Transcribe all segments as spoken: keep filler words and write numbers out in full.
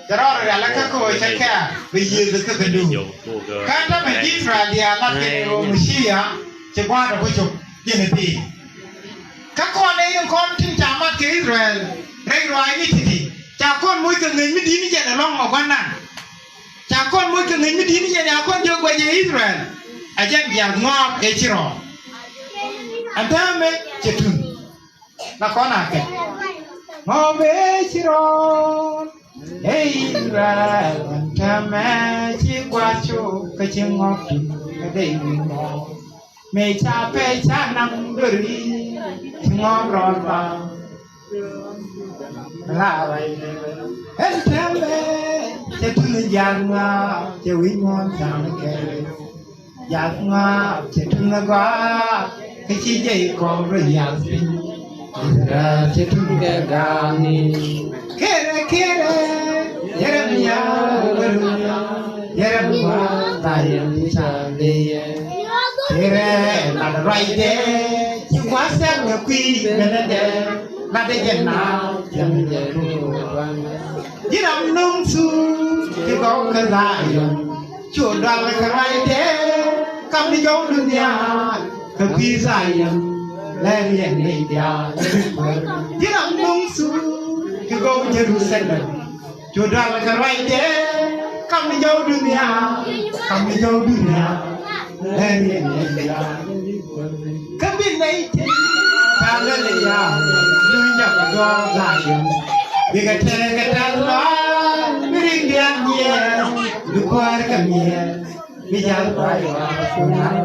Cɛ rɔɔdɛ rial kä kɛ ɣöö cɛ kɛ̈ɛ̈k bɛ yiëëth kä kɛ duŋ. Kä tämɛ ji̱ Israel diaal lat kɛ ɣöö Mɛcia ci gua̱a̱r ɛ bä cop ji̱n ɛ pi̱i̱. Kä kɔn ɛ in kɔn tin ca mat kɛ Israel rɛy ruaacni ti̱ti̱ ca kɔn moc kɛ ŋäc mi di̱t ni jɛn ɛlɔ̱ŋ ɛ gua̱nan. Ca kɔn moc kɛ ŋäc mi di̱t ni jɛn a kɔn jiök guɛc ɛ Israel. Ɛ jɛn jiath ŋɔak ëë ci rɔɔd. Ɛn täämɛ cɛ tuny. Na kɔn a kɛ ŋɔak ëë ci rɔɔd. Ëë Israel ɛn täämɛ ci gua̱c cok kä ci ŋɔak tuny kä dee wi̱i̱ ŋɔak. Mëë ca pɛy ca naŋ dueri ci ŋɔak rɔɔd ba. La wai ɛn täämɛ cɛ tuny jiath ŋɔak cɛ wi̱i̱ ŋɔak täämɛ kɛ. Jiath ŋɔak cɛ tuny ɛ gɔaa kä ci Jekɔb rɔ jiath piny. Israel cɛ tuny kɛ ga̱a̱ŋ ni. Kɛrɛ kɛrɛ Yeremia wä dunia. Yeremia ba yɛn ca leyɛ. Kɛrɛ lat ruacdɛ ci gua̱a̱th sɛm kɛ kui̱ mɛnɛ dɛ. Lat dɛ jɛ na jɛ mɛ jɛ tuɔɔk. Ji̱ ram no̱ŋ thuk ti gɔw kä Dhayɔn. Cu dual kɛ ruacdɛ kam ni jɔw dunia. Kä kui̱ Dhayɔn lɛ riɛn ni diaal. Ji̱ ram no̱ŋ thuk ti gɔw Jerusalem. Cu dual kɛ ruacdɛ kam ni jɔw dunia. Kam ni jɔw dunia lɛ riɛn ni diaal. Kä bi nɛy tin ta̱a̱ lät ɛ ya̱a̱ luny jɔk ɛ gɔɔk Dhayɔn. Bikɛ tekɛ tɛth lɔaac mi riŋdiɛn nyiɛɛn bi kuäär kɛ miɛɛn. Bi jal kuay wa kunan.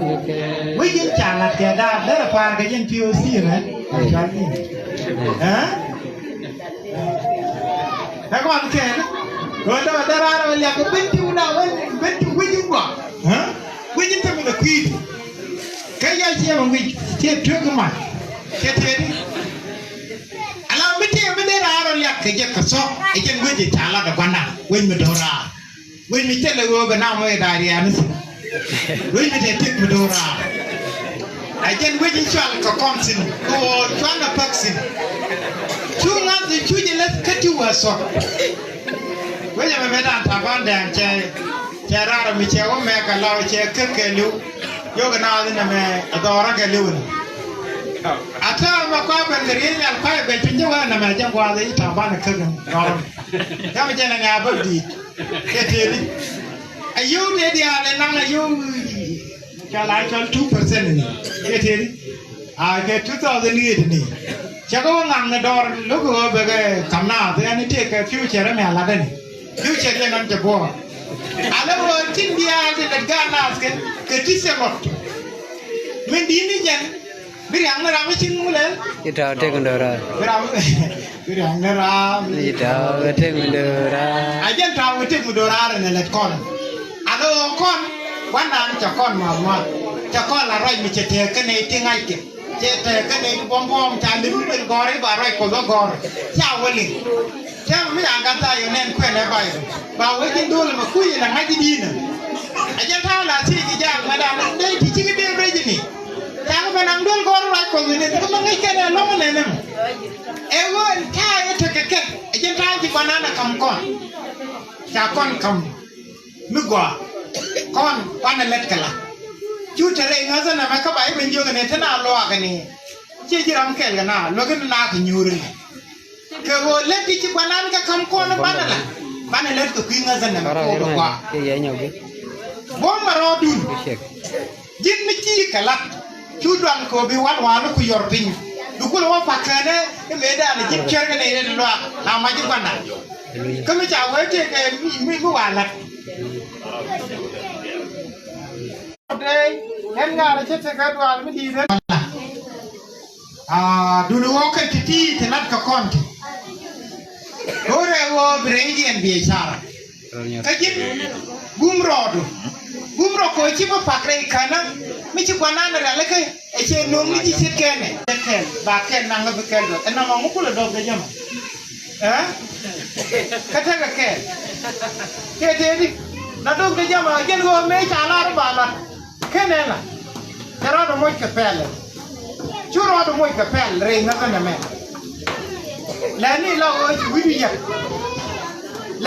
Wi̱c in ca lat kɛ da̱a̱ derɛ pa̱a̱r kɛ jin P O C mɛ. Ɛ cual in. Ɛ? Ɛ kɔn kɛn. Kɔn dɔ̱ dee raar wä liak kɛ ben ti wuna wä ben ti wi̱c in gɔaa. Ɛ? Wi̱c in te mi lɛ kui̱di. Kä ya ciɛ mɛ wi̱c ciɛ tuek i̱ mac. Ciɛ tiɛɛdi. Ala mi tiɛ mi dee raar wä liak kɛ jɛ kɛ thɔk. Ɛ jɛn wi̱c in ca lat ɛ gua̱na. Wi̱c mi do̱raar. Wec mi cɛ lɛ ɣöö bɛ nam wec da̱a̱ ria̱a̱n ni thi̱n. Wec mi tɛ tëk mi do̱ra̱a̱. Ɛ jɛn wec in cual kɛ kɔn thi̱n kɛ ɣöö cual na päk thi̱n. Cu ŋa̱th cu jɛ lät kä ti wä thuɔ̱k. Wec ɛmɛ mɛ da̱a̱n Taban Dɛŋ cɛ cɛ raar mi cɛ wä mɛ kɛ law cɛ kä kɛ li̱w. Yokɛ naath in ɛmɛ ɛ dhɔɔrä kɛ li̱w ni. A täämɛ kua̱ ben kɛ riey nhial kua̱ ben piny jɛ wä ɛn ɛmɛ jɛ gua̱a̱th i̱ Taban ɛ käk ɛn dhɔɔrä. Yam jɛn ɛŋɛ a bäk di̱i̱t. Kɛ tëëdi. A yio̱w tëë diaal ɛ naŋ a yio̱w cɔal a cɔl two percent ni. Kɛ tëëdi. A kɛ two thousand eight ni. Cɛ kɛ wä ŋaŋ ni dɔɔr lo̱k ɣöö bɛ kɛ ka̱m naath ɛn tëë kɛ future ɛmɛ a latdɛ ni. Future yɛn ɔn cɛ buɔɔr. A lɛ ɣöö tin diaal ti lɛt gaat naath kɛ kɛ ti thil luɔt. Min di̱t ni jɛn. Bi riaŋ ni ram mi cin ŋu lɛl. Ci ta̱a̱ tek mi do̱raar. Bi ram, bi riaŋ ni ram. Ci ta̱a̱ tek mi do̱raar. A jɛn ta̱a̱ tek mi do̱raar ni lɛt kɔn. A lɛ ɣöö kɔn gua̱ndan cɛ kɔn muath muath. Cɛ kɔn la ruac mi cɛ tɛɛk kä nɛy ti ŋa̱ckɛ. Cɛ tɛɛk kä nɛy ti buɔ̱m buɔ̱m ca li̱m ni ben gɔ̱r i̱ ba ruac Kuɔth wä gɔ̱r. Ca wä liŋ. Täämɛ mi ca gat tha̱a̱c ɣöö nɛn kuɛn ɛ bay ba wec in do̱l ɛmɛ kuc in ɛ ŋa̱c i̱di̱i̱nä. Ɛ jɛn ta̱a̱ la thiec kɛ jaak mɛ da̱a̱n dee ti cikɛ dee rec ini. Cakɛ ben naŋ duel gɔ̱r ruac Kuɔth wi̱ni kä mi ŋäc kɛn ɛ lɔ̱ŋ nɛn ɛmɛ. Ɛ ɣöö ɛn ta̱a̱ ɛ tekɛ kɛn ɛ jɛn ta̱a̱ ci kɔn an ɛ ka̱m kɔn. Ca kɔn ka̱m mi gɔaa kɔn kuanɛ lät kɛ la. Cu te rɛy ŋäthä nɛmɛ kä ba i̱ ben jiök ɛn ɛ te na luaak ɛn i̱ ciɛ ji̱ ram kɛl kɛ na luäk in na kɛ nyuur ɛn. Kɛ ɣöö lät ti ci gua̱nan kɛ ka̱m kɔn banɛ la banɛ lät kɛ kui̱ ŋäthä nɛmɛ kɛ ɣöö bɛ gɔaa. Buɔ̱m mɛ rɔɔdun. Ji̱n mi ci kɛ lat cu dual kɛ ɣöö bi wal wal ku yɔr piny. Bi kulɛ wä pa̱k kɛnɛ i̱ mëëdan ji̱n cuɛr kɛ nɛy rɛt luaak la mac ji̱ gua̱nan. Kä mi ca wee tëëkɛ mi mi wal lat. Dee ɛn ŋa̱a̱r cä tekɛ dual mi di̱i̱t ɛn. Aa, duni wä kɛ ti̱ti̱ ti lat kɛ kɔn ti. Go̱rɛ wä bi rɛydiɛn biɛcara. Kä ji̱n gum rɔɔdu. Gum rɔ kɔ ci bä pak rɛy känä mi ci guanan rɛl kä ɛ cɛ no̱o̱ŋ ni ci ce̱tkɛnɛ. Kɛl ba kɛl naŋ bi kɛl dɔth ɛn nɔmɔ ŋu kulɛ dɔth kɛ jämɛ. Ɛ? Kä tekɛ kɛɛl. Kɛ tëëdi. Na dho̱k ti jama jɛn ɣöö mëë ca lar ba lat. Kenɛ la. Cɛ rɔɔdɛ moc kɛ pɛl. Cu rɔɔdɛ moc kɛ pɛl rɛy ŋäthä nɛmɛ. Lɛni la ɣöö ci wi̱du yɛk.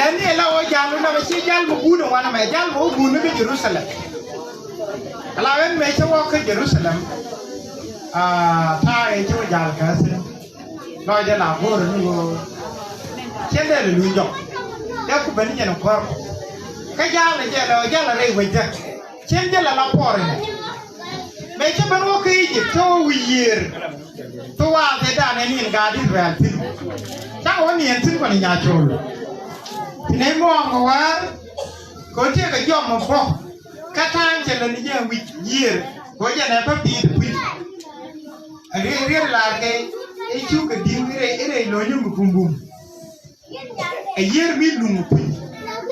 Ɛn ni ɛ la ɣöö jal wä nɛmɛ ci jal mi guut in wanɛ mɛ, jal mi wä guut ni kä Jerusalem. Ala ɣän mëë cä wä kä Jerusalem, aa, ta̱a̱ ëë cä wä jal kä thi̱n. Lɔcdɛ la go̱o̱rä ni ɣöö cien dee lɛ luny jɔk. Dee ku ben ni jɛn in kuäär kɔ. Kä jal ɛ jɛ lɛ ɣöö jal ɛ rɛy wecdä. Cien jɛ lɛ la puɔr inɛ. Mëë cä ben wä kä Egypt, cä wä wi̱i̱ yiëër. Thua̱a̱ thɛɛrdan ɛ ni̱n gaat Israel thi̱n. Cakɔ wä niɛn thi̱n kɔn i̱ nya cool. Ti nɛy muɔ̱ɔ̱ŋ kɛ wäär kɛ ɣöö tëëkɛ jɔm ɛ bä. Kä ta̱a̱ŋ cɛ lät ni jɛ wi̱c yiëër kɛ ɣöö jɛn ɛ bä bi̱i̱t ɛ puc. Ɛ riet, riet lar kɛ i̱ cukɛ di̱ŋ i̱ rɛy, i̱ rɛy lo̱nyä mi bumbum. Ɛ yiër mi luŋ ɛ puc.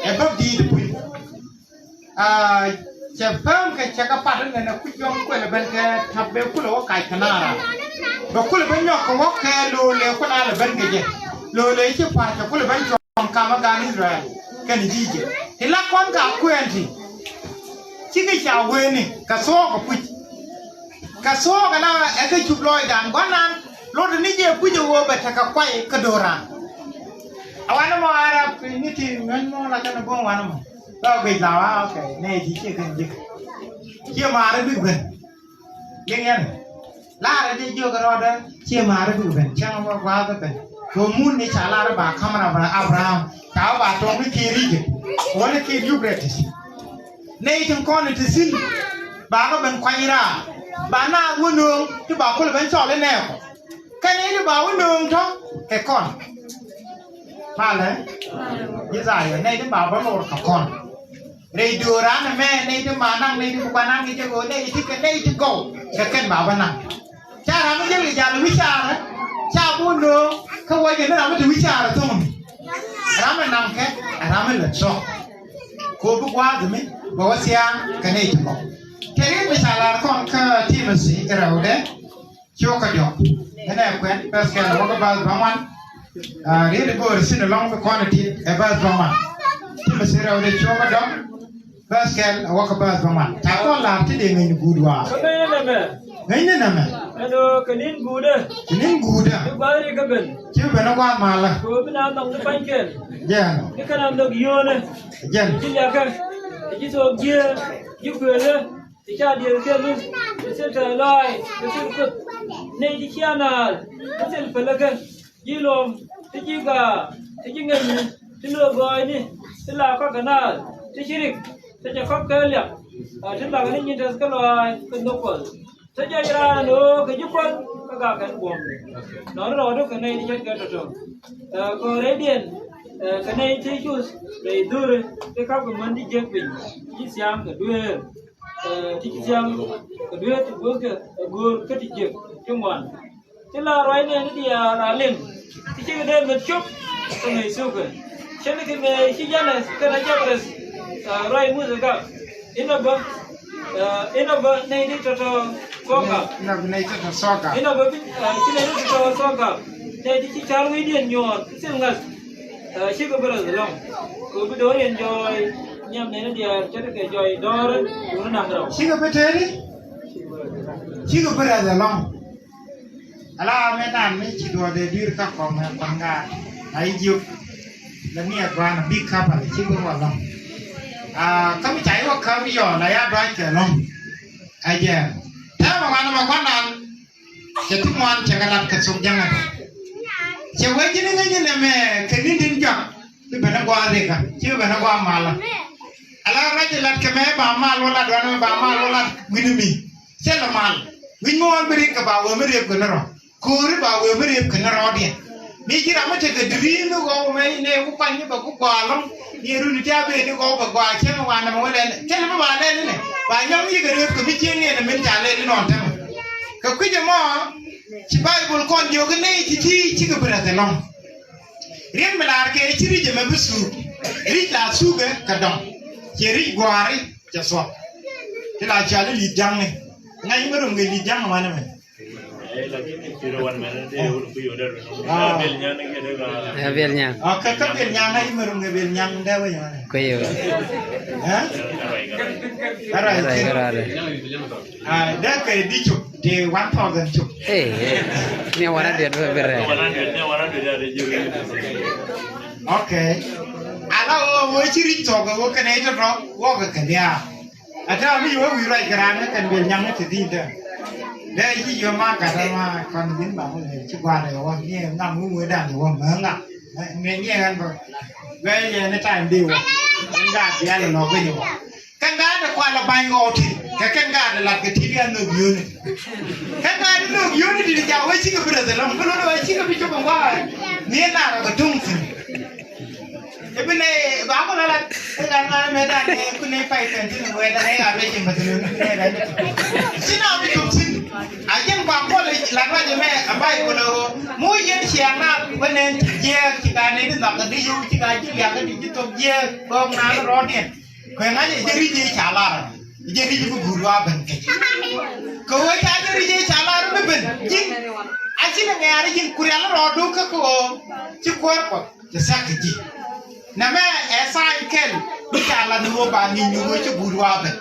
Ɛ bä bi̱i̱t ɛ puc. Aa, cɛ päm kɛ cɛ kɛ pat in nɛnɛ kuc jɔŋ kuɛl ben kɛ ta̱p bɛ kulɛ wä kac kɛ naar. Bɛ kulɛ ben nyɔk kɛ wä kɛ lo̱o̱lɛ kun a lɛ ben kɛ jɛ. Lo̱o̱lɛ ci pa̱r cɛ kulɛ ben cuɔ̱ŋ kamä gan Israel kɛnɛ ji̱ jɛ. Ti la kɔn ka kuɛɛn ti. Cikɛ ca weni kɛ thuɔɔk kɛ puc. Kɛ thuɔɔk kɛ la ɛ kɛ cup lɔcdan gua̱nan. Lot ni jɛ puc ɛ wä bɛ tekɛ kuay kä do̱ran. A wanɛ mɔ Arab ni ti ŋäny mɔ la kɛn a bo̱o̱ŋ wanɛ mɔ. Lɔ guic la wa, okay. Nɛy ti ciɛ kɛn ji̱k. Ciɛ maari bik ben. Liŋ yɛn. Laarɛ jɛ jiök rɔɔdɛ ciɛ maari bik ben. Cäŋ bä gua̱a̱th ben. Kɛ mun ni ca laarɛ ba ka̱m rɛ Abra-, Abraham. Ca wä ba tɔŋ ni kiir Egypt. Wä ni kiir Euphrates. Nɛy tin kɔn ti thi̱n. Ba kɛ ben kuany raar. Ba naath wä nööŋ ti ba kulɛ ben cɔl inɛɛkɔ. Kɛn i̱ ti ba wä nööŋ tɔ̱ kɛ kɔn. Malɛ. Jithayɔ nɛy ti ba bä lor kɛ kɔn. Rɛy dööran ɛmɛ nɛy ti ba naŋ nɛy ti bi kua naŋ i̱ jɛ ɣöö nɛy ti kɛ nɛy ti gɔw kɛ kɛn ba bä naŋ. Ca ram mi jɛ wi̱i̱ jal wi̱i̱ carɛ ca bi wä nööŋ kä wä jɛ ni ram mi te wi̱i̱ carɛ tho̱ŋ mi. Ram mi naŋ kɛ ram mi lät tɔ̱. Kɛ ɣöö bi gua̱a̱th mi bɛ wä thia̱a̱ŋ kɛ nɛy ti gɔw. Kɛ riet mi ca lar kɔn kä Timothi rɛwdɛ. Cio̱kä diɔ̱k. Ɛn ɛ kuɛn bäth kɛl a wäkä bäth bäŋuan. Aa, riet i̱ go̱o̱r thi̱n ɛlɔ̱ŋ bi kɔn ɛ tit ɛ bäth bäŋuan. Timothi rɛwdɛ cio̱kä diɔ̱k. Bäth kɛl a wäkä bäth bäŋuan. Ca kɔn la̱r ti dee ŋäcni guut wa̱a̱. Kä ŋäcni nɛmɛ. Ŋäcni nɛmɛ. Ɛn ɣöö kɛ ni̱n guutdä. Kɛ ni̱n guutdä. Ci gua̱th rik kä ben. Ci bi ben ɛ gua̱a̱th malä. Kɛ ɣöö bi naath nhɔk ni pa̱nykiɛn. Jɛɛn. Ni kɛn a nhök yio̱o̱nä. Jɛn. Ci liakä. Ci thok jiääk. Ci kuëlä. Ti ca diëëth kɛ luth, ti thil tɛth lɔaac, ti thil kuth. Nɛy ti cia naath, ti thil pälikä, ji̱ luɔm, ti ji̱ gaak, ti ji̱ ŋäcni, ti löök gɔɔyni, ti la kɔk kɛ naath, ti ci rik, ti cɛ kɔk kɛ liak, a ti lak ni nyin tɛth kä lɔaac kɛ nhök Kuɔth. Ti jɔc raan ɣöö kɛ ji̱ Kuɔth kä gak kɛn buɔ̱m. Nɔni rɔɔdu kɛ nɛy ti ce̱tkɛ tɔ̱tɔ̱. Ɛ, kɔrɛdiɛn, ɛ, kɛ nɛy ti cuth rɛy dhuri ti kap kɛ män ti jiäk piny, ti ci thia̱a̱ŋ kɛ dueer. Ɛ, ti ci thia̱ŋ kɛ dueer ti guäthkɛ ɛ go̱o̱r kä ti jiäk ti ŋuan. Ti la ruacnɛ ni diaal a liŋ ti cikɛ dee met cop kɛ ŋäc thukɛ. Cänikɛ mëë ci Janɛth kɛnɛ Jabɛth, ɛ, ruac Muthɛ gak. Inɔ bä, ɛ, inɔ bä nɛy ti tɔ̱tɔ̱ thuɔ̱k gak. Inɔ bä nɛy tɔ̱tɔ̱ thuɔ̱k gak. Inɔ bä bi, ɛ, ci nɛy ti tɔ̱tɔ̱ thuɔ̱k gak. Nɛy ti ci ca̱r wi̱i̱diɛn nyuɔɔr ti thil ŋa̱th. Ɛ, cikɛ bä rɛth ɛlɔ̱ŋ. Kɛ bi do̱r yɛn jɔɔy nhiam nɛn diaal ce̱tkɛ jɔɔy dɔɔrä duundä naŋ rɛw. Cikɛ bi tëëri. Cikɛ bi rɛth ɛlɔ̱ŋ. Ala mɛ nan mi ci duɔth ɛ dui̱r kä kɔmɛ kɔn gaat a i̱ jiök. Lɛ mi ɛ gua̱a̱n a bik kapal ci bi wä lɔ̱ŋ. Aa, kä mi ca i̱ wä käp yɔɔl a ya duac kɛ lɔ̱ŋ. Ɛ jɛ täämɛ wan ɛmɛ gua̱n nan. Cɛ ti ŋuan cɛ kɛ lat kɛ thok ja̱ŋä. Cɛ wee ji̱n i̱ ŋäcni nɛmɛ kɛ ni̱n tin jɔak. Ci ben i̱ gua̱a̱th rikä ci ben i̱ gua̱a̱th malä. Ala rac i̱ lat kɛ mɛ ba mal wä lat duanɛ mɛ ba mal wä lat wi̱ni mi. Cɛ lɛ mal wi̱ny mi ɣɔn bi riek kɛ ba wee mi riek kɛ ni rɔ. Ko̱ri ba wee mi riek kɛ ni rɔɔdiɛn. Ni ji̱ ram mi tekɛ duri ni ɣɔw mɛ ni ku kuany ni bɛ ku gɔaa lɔŋ. Ni runi ti a ben ni ɣɔw bɛ gɔaa cɛ mi wanɛ mɛ wä lɛl kɛl mi ba lɛl ni nɛ ba nyɔm yikɛ riek kɛ mi cieŋ ni ɛn min ca lɛl ni nɔn tɛmɛ. Kɛ kui̱c ɛmɔ ci Baibul kɔn jiök ni ti ti cikɛ bi rɛth ɛlɔŋ. Riet mi laar kɛ ci ri̱c ɛmɛ bi thuk. Ri̱c la thukɛ kɛ dɔŋ. Ciɛ ri̱c gua̱a̱ri cɛ thuɔ̱k. Ti la cɔal i̱ li̱th ja̱ŋni. Ŋa̱c mi rom kɛ li̱th ja̱ŋ wanɛ mɛ. Ah. Ɛ, Biɛl Nyaŋ. Ɔ, kä, kä Biɛl Nyaŋ ŋa̱c mi rom kɛ Biɛl Nyaŋ dee wec wanɛ. Kui̱ yɛ wec. Ɛ? Ɛ ruac. Ɛ ruac, ɛ ruac. Ah, dee kɛ di cop, di one thousand cop. Ee, ee. Ni one hundred bɛ bɛ rɛ. Okay. Ala Ɣöö wee ci ric thɔk ɛ ɣöö kɛn ɛ tɔ̱tɔ̱ wä kɛ kɛ lia̱a̱. Ɛ täämɛ mi wee wi̱i̱ ruac kɛ raan ɛ kɛn bel nyaŋ ɛ te dhi̱i̱n täämɛ. Dee ci yio̱ ma kat ɛ ma kɔn ji̱n ba wä lɛ ci gua̱a̱r ɛ wä ni ɛ ŋa̱m wä wee dan ɛ wä mɛ ŋa̱m. Mɛ ni ɛ ɣän bä. Bɛ yɛ ni ta̱a̱ in dee wä. Ni gaat bia lɛ lɔ bä yɛ wä. Kɛn gaat ɛ kual ɛ ba̱ny ɣɔw ti kɛ kɛn gaat ɛ lat kɛ ti bia nhök yio̱ni. Kɛn gaat ɛ nhök yio̱ni ti ca wee cikɛ bi rɛth ɛlɔ̱ŋ bi lon wee cikɛ bi cop ɛ wa̱a̱. Ni ɛ nar ɛ kɛ tuŋ thi̱n. Ibi ne ba ku la la ila na me da ne ku ne fai kan tin we da ne ga be jin ba tin ne da ne. Sina bi tu sin. A jin ba ko la ba je me a bai ko lo. Mu yen ci ana we ne ti je ci ga ne di na ga di yu ci ga ji ya ga di ji to je ko na ro ne. Ko na je je ri je cha la. Je ri je bu guru a ben ke. Ko we cha je ri je cha la ro be ben. Jin. A ci ne ga ri jin ku ya la ro do ka ko. Ci ko ko. Ti thak kɛ ji̱. Nɛmɛ ɛ tha̱a̱ny kɛl mi ca lat ni ɣöö ba ŋi̱ny ni ɣöö ci guut wa ben.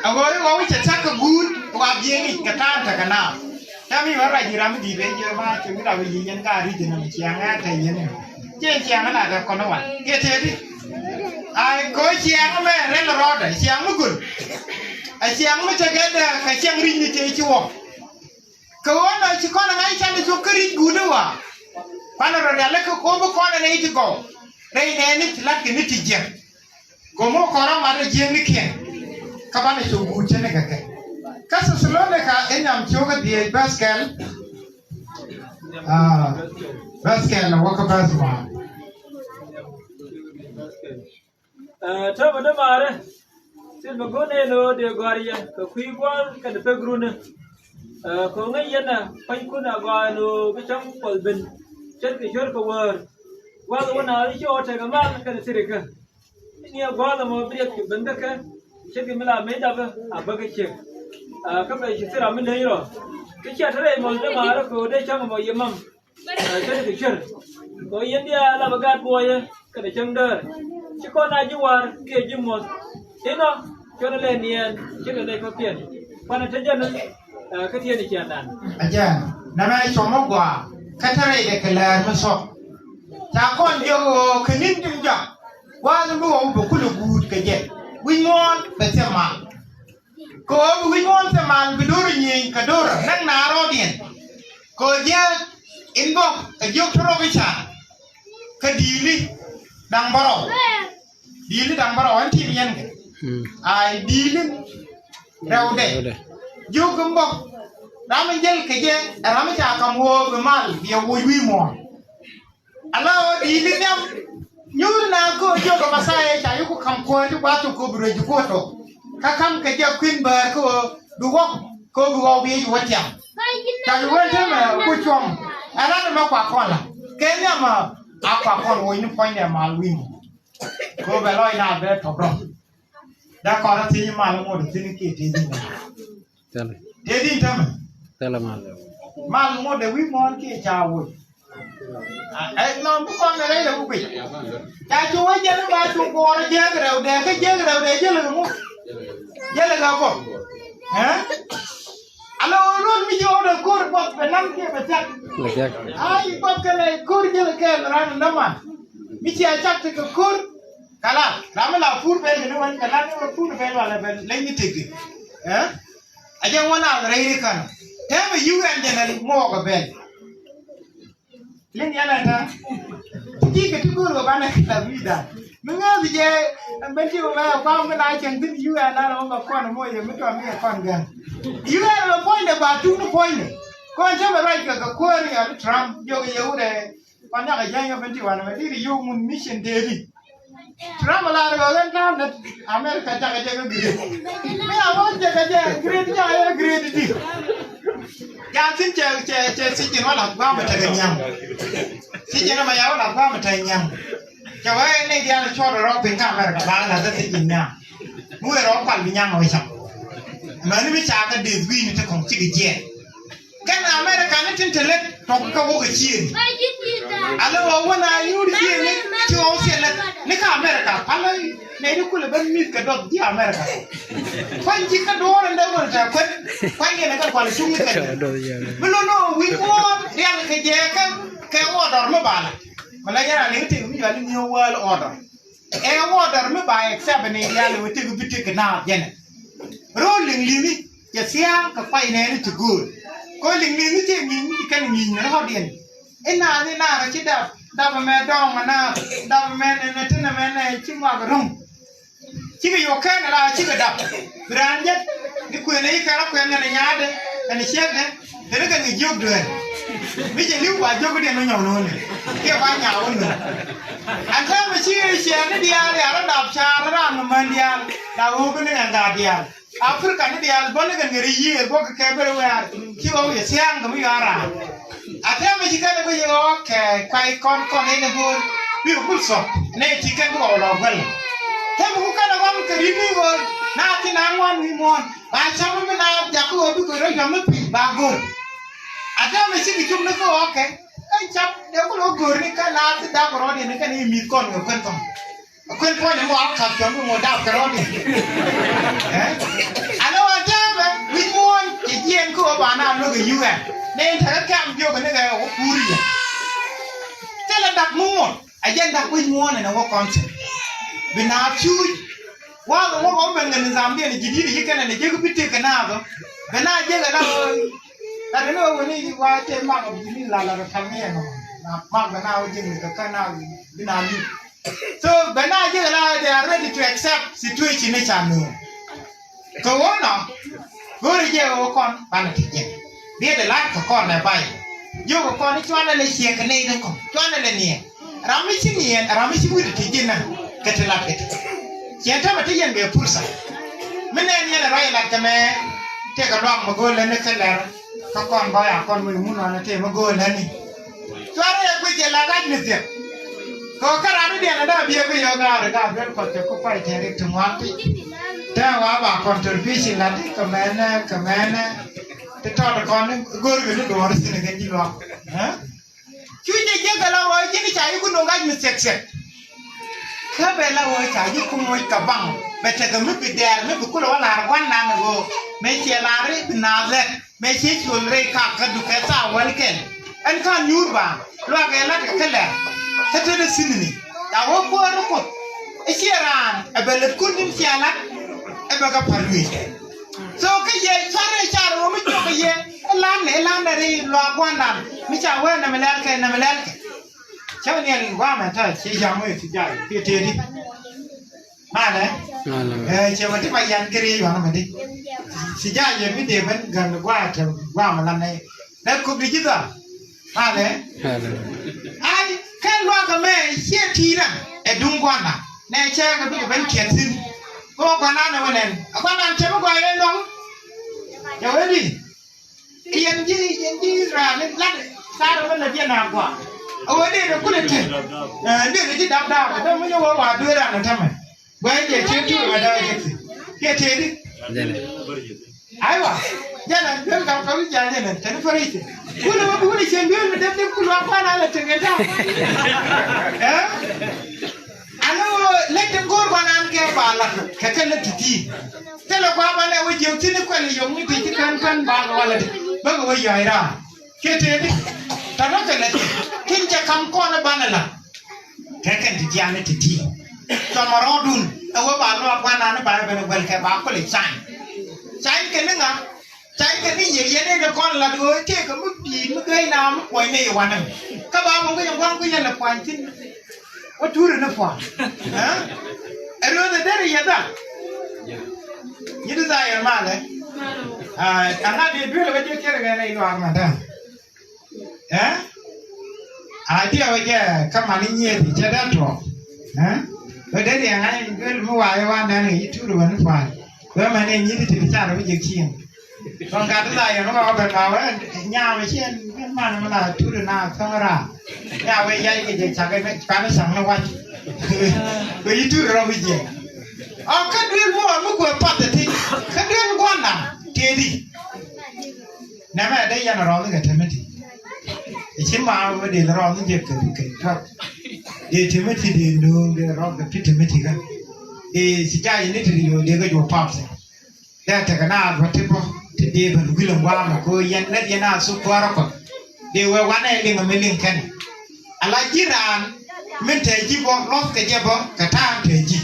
Ɛ ɣöö i̱ ɣɔw cɛ thak kɛ guut wa bieyni kɛ ta̱a̱n tekɛ naath. Ca mi wä ruac ji̱ ram mi di̱i̱t ɛ jiök ma cɛ mi rap i̱ yic yɛn ka ri̱c ɛn ɛmɛ ciaŋ ɛ tɛy yɛn ɛn. Ciɛ ciaŋ ɛ lat ɛ kɔn ɛ wal kiɛ tëëdi. Ay kɛ ɣöö ciaŋ ɛmɛ rɛl rɔɔdɛ ciaŋ mi göl. Ɛ ciaŋ mi tekɛ dääk kɛ ciaŋ ri̱c ni tëë ci wä. Kɛ ɣöö nɔ ci kɔn ɛ ŋa̱c can i̱ cuk kä ri̱c guut i̱ wa. Kuanɛ rɔ rial i̱ kä ko̱o̱p i̱ kɔn ɛ nɛy ti gɔw. Rɛy nɛɛni ti la̱t kɛ ni ti jiäk. Gɔm i̱ kɔn rɔ mat rɔ jiäknikiɛn. Kä banɛ cuk guut cä ni kɛ kɛ. Kä Thɛthalonika i̱ nyam cio̱k i̱ dhieec bäth kɛl. Aa, bäth kɛl ɛ wä kä bäth ŋuan. Ɛ, täämɛ dämaarä, thil mi go̱o̱r nɛn ɣöö dee gɔ̱a̱r yɛ kɛ kui̱ gua̱a̱th kɛnɛ pek runä. Ɛ, kɛ ɣöö ŋäc yɛn ɛ pua̱nykun a gɔaa ɛn ɣöö bi cäŋ Kuɔth ben ce̱tkɛ ciöt kɛ wäär. Gua̱a̱th wä naath i̱ ci ɣɔw tekɛ mal kɛnɛ thirikä. I̱ ni ɛ gua̱a̱th ɛmɔ bi riɛk ben kä kɛ ce̱tkɛ mi la mec dapä a bäkɛ ciek. Ɛ, kä bɛ ci thil ram mi leny rɔ. Kä cia te rɛy muɔ̱th dämaarä kɛ ɣöö dee cäŋ ɛmɔ yɛ mam. Ɛ, ce̱tkɛ ciöt. Kɛ ɣöö yɛn diaal a bɛ gaat buɔyä kɛnɛ cäŋ däär. Ci kɔn a ji̱ wa̱a̱r kiɛ ji̱ muɔ̱th. Inɔ cuɔ̱n lɛ niɛɛn cikɛ lɛc kɔ̱kiɛn. Kuanɛ te jɛn, ɛ, kä tiɛɛni ciaŋdan. Ɛ jɛn nɛmɛ cuɔ̱m mi gɔaa kä te rɛydɛ kɛ läär mi thuɔ̱k. Ca kɔn jiök ɣöö kɛ ni̱n tin jɔak gua̱a̱th in bi ɣɔw bi kulɛ guut kɛ jɛ. Wi̱c muɔ̱ɔ̱n bɛ thiɛm mal. Kɛ ɣöö bi wi̱c muɔ̱ɔ̱n thil mal bi do̱r nyieny kɛ do̱r näk naar rɔɔdiɛn. Kɛ ɣöö jiääk in bä kɛ jiök ti rɔk i̱ ca̱a̱n. Kä di̱i̱li da̱ŋ bärɔw. Di̱i̱li da̱ŋ bärɔw ɛn ti̱i̱m yɛn kɛ. Ay di̱i̱li rɛwdɛ. Jiök in bä ram in jäl kɛ jɛ ɛ ram in ca ka̱m ɣöö bi mal bi ɛ woc wi̱i̱ muɔ̱ɔ̱n. Ala ɣöö di̱i̱li nhiam nyuur na kä ɣöö jiök ɛ Mɛthia ca yuk ka̱m kuäär ti gua̱a̱th tok kä bi ruec ji̱ kuäär tok. Kä ka̱m kɛ jɛ kui̱n bäär kä ɣöö bi ɣɔk kä ɣöö bi ɣɔw bi yec wä tiam. Ca bi wee temɛ ku cuɔ̱m. Ɛ ran ɛmɛ kua kɔn la kɛ nhiam a kua kɔn woc ni puɔ̱nydɛ mal wi̱i̱. Kä ɣöö bɛ lɔc na bɛ tɔk rɔ. Dee kɔn rɔ thiec mal ŋot thi̱n kiɛ tëë thi̱n. Thilɛ. Tëë din tämɛ. Thilɛ mal. Mal ŋot dee wi̱i̱ muɔ̱ɔ̱n kiɛ ca woc. Ɛ nɔn bi kɔn rɛy lɛ wuk i̱ ca cu wä jɛn ba cu kuɔɔr jiäk rɛw dee kä jiäk rɛw dee jälɛ ŋu. Jälɛ ŋa bɔ. Ɛ ala ɣöö luɔt mi ci ɣɔw dee ko̱r buɔth bɛ nam kiɛ bɛ thiak. Bɛ thiak. Ay buɔth kɛnɛ ko̱r jälɛ kɛɛl ran nɔma. Mi cia cak ti kɛ ko̱r. Kala ram mi la pur bɛl kɛ ni wän kɛ lat ni wä pur bɛl walɛ bɛl leny ni tëk. Ɛ A jɛ ŋuɔ̱n a rɛy ri kän. Tɛmɛ U N jɛ nɛ muɔɔk ɛ bɛl. Liŋ yɛn ɛ tɛ. Ti ti kɛ ti go̱o̱r kɛ banɛ kɛ la wi̱i̱da. Mi ŋäth jɛ ben ti wä mɛ kua̱m mi la cɛŋ thi̱n U N a rɛ wä bɛ kɔn mɔ yɛ mi tɔm mi kɛ kɔn gɛn. U N bɛ puɔ̱nydɛ ba tuŋ ni puɔ̱nydɛ. Kɔn tɛmɛ ruac kɛ kɛ kuäär yɔt Trump jɔk yɛ wurɛ. Kɔn nyakɛ jiäny kɛ ben ti wanɛ mɛ ti ri yio̱w mun mission dee di. Trump lar kɛ ɣän ta̱a̱ lät America cakɛ jɛ kɛ gret. Mi a ɣän jɛ kɛ jɛ gret cakɛ jɛ gret di. Yan thi̱n cɛ cɛ cɛ thiec in wä lath gua̱a̱m tekɛ nyaŋ. Thiec in ma ya wä lath gua̱a̱m tekɛ nyaŋ. Cɛ wee ni diaal cuɔt rɔ piny kä America ba lath thiec in nyaŋ. Mi wee rɔ kual bi nyaŋ wä cam. Mäni mi ca kɛ deth wi̱i̱ni ti kɔŋ cikɛ jiɛɛn. Kɛn America ni tin te lek tɔk kä wok a ciëëni. Alɛ wä wä na nyuur ciëëni ti wä wä thiɛ lek ni kä America. Alɛ nɛy di kulɛ ben mi̱th kɛ duɔth ji̱ America. Kuany ji̱ kä duɔ̱ɔ̱r in dee wä ni tɛ kuet. Kuany kɛn kä kual cuŋ ni kɛ. Mi lo̱n wä wi̱i̱ muɔ̱ɔ̱n rial kɛ jɛ kɛ kɛ wä dɔr mi bala. Mɛ la yɛn a liŋ tëk mi yɔal i̱ new world order. Ɛ order mi ba accept ni yal i̱ wä tëk bi tëk kɛ naath jɛnɛ. Ro̱o̱l liŋ li̱mi cɛ thia̱a̱ŋ kɛ kuay nɛɛni ti gööl. Kɛ liŋ li̱mi cɛ ŋi̱i̱c mi kɛn ŋi̱i̱c ni rɔ̱diɛn. Inaath inaath ci dap dap ɛmɛ dɔ̱ŋ inaath dap ɛmɛ nɛnɛ tin ɛmɛ nɛ ci ŋɔak ro̱ŋ. Cikɛ yɔk kɛn ala cikɛ dap. Bi raan jek ni kuënɛ yi kɛn a kuɛn kɛn a nyaatdɛ kɛn a ciekdɛ. Teni kɛn kɛ jiök dueer mi cɛ li̱w ba jiök diɛn mi nyɔk no̱o̱ni. Kiɛ ba nyaak wä no̱o̱n. An täämɛ ci ciɛɛni diaal ya rɔ dap caar raan mi män diaal la ɣöökä ni kɛn gaat diaal. Africa ni diaal bä ni kɛn kɛ ri yiëër bä kɛ kɛ bä ri wɛɛr. Ci ɣɔw yɛ thia̱a̱ŋ kɛ mi yɔaar raan. A tɛmɛ ci kɛn ɛ guic ɛ ɣɔɔ kɛ kuay kɔn kɔn in ɛ go̱o̱r bi ɛ gul thɔk nɛ ti kɛn bi ɣɔw lɔ guɛl. Tɛmɛ ku kɛn ɛ ɣɔm kɛ ri̱t ni ɣöö na ti na ŋuan wi̱i̱ muɔ̱ɔ̱n ba cam mi na jak kä ɣöö bi kɛ rɔ yɔm mi piny ba go̱o̱r. A tɛmɛ ci kɛ cum ni kä ɣɔɔ kɛ ɛn cam dee ku lɔ go̱o̱r ni kɛn na ti dak rɔɔd in ni kɛn i̱ mi̱th kɔn kɛ kuɛn thɔŋ. Kuën puɔ̱ny ɛmɔ a ka̱p cuɔ̱ŋ bi ŋot dap kɛ rɔ̱diɛn. Ɛ? Alɔ a täämɛ wi̱c muɔ̱ɔ̱ny cɛ jiɛɛn kä ɣöö ba na luäk ɛ U N. Nɛ in tekɛ kɛ̈m jiök ni kɛ wä kuuri yɛ. Thilɛ dak mi ŋot a jɛn dak wi̱c muɔ̱ɔ̱n ɛn ɛ wä kɔn thi̱n. Bi na cuuc. Wath ɛ wä kɔn ben kɛ nizamdiɛn ji̱ di̱t ɛ ci kɛnɛ ni jek bi tëk kɛ naath ɔ. Bɛ na jek ɛ la ɣöö. Lat ɛn ɣöö weni wa tëë mak ɔ bi ni la lat ɔ ta̱ŋ ni ɛn ɔ. Na mak bɛ na wä jek ni kɛ kɛ na bi na li̱w. So bɛ na jek la they are ready to accept situation ni ca nööŋ. Kɛ ɣöö nɔ go̱o̱ri jɛ ɣöö kɔn banɛ ti jɛ. Biɛ de lat kɛ kɔn lɛ bay. Jiök kɛ kɔn i̱ cuanɛ lɛ ciek kɛ nɛy ni kɔn cuanɛ lɛ niɛn. Ram mi ci niɛn ram mi ci wi̱cdɛ ti ji̱n na kɛ ti lat kɛ ti. Ciɛn tämɛ ti yɛn bɛ pursa. Mi nɛn yɛn ɛ ruac ɛ lat kɛ mɛ tëëkɛ luak mɛ go̱o̱r lɛ ni kä lɛr. Kä kɔn bä ya kɔn wec mun wanɛ tëë mi go̱o̱r lätni. Cuarɛ yɛ guic jɛ la ɣac mi thiek. Kɛ ɣöö kä raan ni diɛn ɛ dee a biɛ bi yɔk gaari ka duel kɔt kɛ ku kuay tɛɛri ti ŋuan ti. Tɛɛ wa ba contribution la ti kɛ mɛnɛ kɛ mɛnɛ. Ti tɔt kɔn ni go̱o̱r kɛ ni duɔɔr thi̱n kɛ ji̱ luak. Ɛ? Cu jɛ jek ala ɣöö ji̱n ca ji̱ kun ɣac mi thiɛk thiɛk. Kä bɛ la ɣöö ca ji̱ kun ŋoc kɛ baŋ bɛ tekɛ mi bi dɛɛr mi bi kulɛ wä la̱r gua̱n nan ɣöö mëë ciɛ la̱r i̱ bi naath lɛt mëë ciɛ cuɔl rɛy kak kä dukɛ thaak wäl kɛl. Ɛn ka̱n nyuur ba luaak ɛ la̱t kɛ kä lɛr. Kä tetdä thi̱n ni ca wä kuäär ni kuoth. I̱ ciɛ raan ɛ bɛ lät kun ni̱n cia la̱t ɛ bɛ kɛ pa̱r wi̱i̱. So kä yɛ cuarɛ car ɣöö mi cuɔk kɛ yɛ. Ilan ilan dɛ ri luaak gua̱ndan mi ca wee nɛmɛ lɛl kɛ nɛmɛ lɛl kɛ. Cä ni ɛn gua̱a̱mɛ tɛ ci ja̱ŋ wee ti jay kiɛ tëëdi. Malɛ. Malɛ. Ɛ cɛ wä ti ma yan kɛ ri yuan mɛ di. Ci jay yɛ mi dee ben gän gua̱a̱ tɛ gua̱a̱mɛ lan nɛ. Nɛ kop di ji̱ dhal. Malɛ. Malɛ. Ay kɛ luaak mɛ ciɛ ti̱i̱rä ɛ duŋ gua̱ndan nɛ cɛ kɛ bikɛ ben kiɛn thi̱n. Kɛ wä gua̱ndan ɛ wä nɛn ɛ gua̱ndan cɛ mi gɔaa yɛ luaak. Cɛ wee di. Yɛn ji̱ yɛn ji̱ Israel ni lat thaar mi lät yɛn a gɔaa. A wee dee dee kulɛ te. Ɛ dee dee ji̱ dap daap dee mi nyɛ wee wa duee ran ni tämɛ. Guɛy jɛ cien tuur mɛ dee wee jɛ thi̱n kiɛ tëëdi. Aywa. Jɛn a duel kam kɔn jal jɛn a tɛn färi cɛ. Kulɛ wee bi kulɛ cien duel mi dee dee kulɛ wa kuan a lɛ teŋ kɛ daap. Ɛ? Ani ɣöö lek tin go̱o̱r gua̱nan kɛ ba la̱t kɛ kɛ lek ti̱ti̱. Thilɛ gua̱a̱ banɛ wä jiök thi̱n i̱ kuɛl i̱ yɔ̱ŋ ni ti ci kän kän ba kɛ walɛ ti bä kɛ wä yɔ̱a̱c raar. Kiɛ tëëdi tɔ̱tɔ̱ kɛ lɛ ti tin cɛ ka̱m kɔn i̱ banɛ la̱t. Kɛ kɛn ti jiaani ti̱ti̱. Cɔmɔ rɔɔdun ɛ wä ba luaak gua̱nan i̱ ba i̱ ben i̱ guɛl kɛ ba kuɛl i̱ cany. Cany kɛ ni ŋa? Ca ikɛ ni yɛ yɛn in kɔn lat ɣöö tëëkɛ mi pi̱i̱ mi gäy na mi kuɔ̱ny ni iwanɛ. Kä ba mɔ ŋäc ɛ gua̱a̱ŋ kä yɛn lɛ pua̱ny thi̱n. Wä tuuri ni pua̱a̱n. Ɛ? Ɛ rööth ɛ derɛ yɛ dhal. Nyi di dhayɛ malɛ. Aa, aŋa dee duel ɛ wä ji̱ kiɛr ɛ ɣɛn ɛ yuaar ma däär. Ɛ? Aa, diɛ wä jɛ kä mani nyieth cɛ dee tuɔɔk. Ɛ? Wä derɛ yɛ ŋa̱c duel mi wa̱a̱ yɛ wa̱a̱ nɛn kɛ yi tuuri wä ni pua̱a̱n. Wä mɛn ɛ nyieth ti ti car wä jɛ cieŋ. Kɔn gat ti la yɛn wä bɛ la wä nyam cien wä man mi la turi na thɔŋ ra. Nya wä yay kɛ jɛ cak kɛ pan saŋ ni wac. Wä yi turi rɔ wi̱c yɛ. Ɔ kä duel mi wä mi kuɛ path ti kä duel guanda tëëdi. Nɛmɛ dee yɛn rɔɔth kɛ Timothy. Ici ma wä dee rɔɔth jɛ kɛ kɛ tɔt. Dee Timothy dee nööŋ dee rɔɔth kɛ pi Timothy kä. Dee ci jay ni ti di yo̱o̱ dee kɛ juɔ path. Dee tekɛ na bä ti bä ti dee ben wi̱l in gua̱a̱mɛ kɛ ɣöö yɛn lät yɛn a thuk kuäärä Kuɔth. Dee wee wanɛ liŋ mi liŋ kɛn. Ala ji̱n raan min te ji̱ bä luɔ̱thkɛ jɛ bä kɛ ta̱a̱ te ji̱.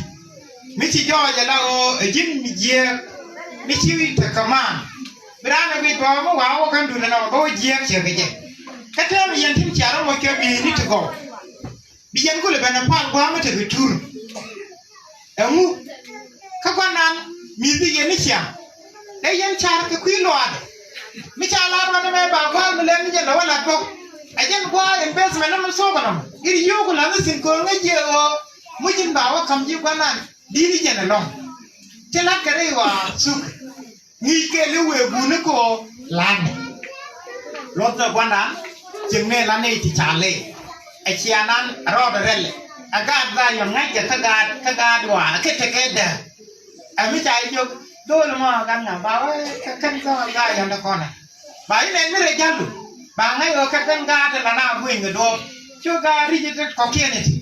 Mi ci jɔɔc ala ɣöö ɛ ji̱n mi jiääk mi ci te kɛ maan. Bi raan ɛ guic bä mi wa̱a̱ wä kän duundɛ nɔmɔ bä wä jiääk cɛ kɛ jɛ. Kä täämɛ yɛn tin cia rɔ moc kɛ bi̱i̱ni ti gɔw. Bi yɛn kulɛ ben ɛ pal gua̱a̱m mi tekɛ cur. Ɛŋu? Kä gua̱nan mi̱thi yɛn ni ciaŋ. Dee yɛn car kɛ kui̱ luaadɛ. Mi ca lar wan ɛmɛ ba gua̱a̱r mi lɛm ni jɛ lɛ wä lat bä. Ɛ jɛn gua̱a̱r investment ni mi thuɔ̱k ɛnɔm. Iri yio̱o̱k la̱th ni thi̱n kööŋä jiɛ ɣöö muc in ba wä ka̱m ji̱ gua̱nan di̱t ni jɛn ɛlɔ̱ŋ. Ti la̱t kɛ rɛy wa thuk. Ŋi̱i̱c kɛɛl i̱ wëë guuni kɛ ɣöö la̱tnɛ. Luɔth ɛ gua̱ndan cieŋ ni la̱tnɛ i̱ ti ca lɛy. Ɛ cianan rɔɔdɛ rɛl ɛ gaat Dhayɔn ŋa̱ckɛ kä gaat kä gaat waanɛ kä tekɛ dääk. Ɛ mi ca jiök do̱l mɔ gat ŋa ba wee kä kɛn kä Dhayɔn dee kɔnɛ. Ba i̱ nɛn mi rɛy ja̱lu ba ŋa̱c ɣöö kä kɛn gaat ɛ la na gui̱ny kɛ duɔ̱ɔ̱p. Cu gaat ri̱c i̱ tet kɔ̱kiɛn i̱ ti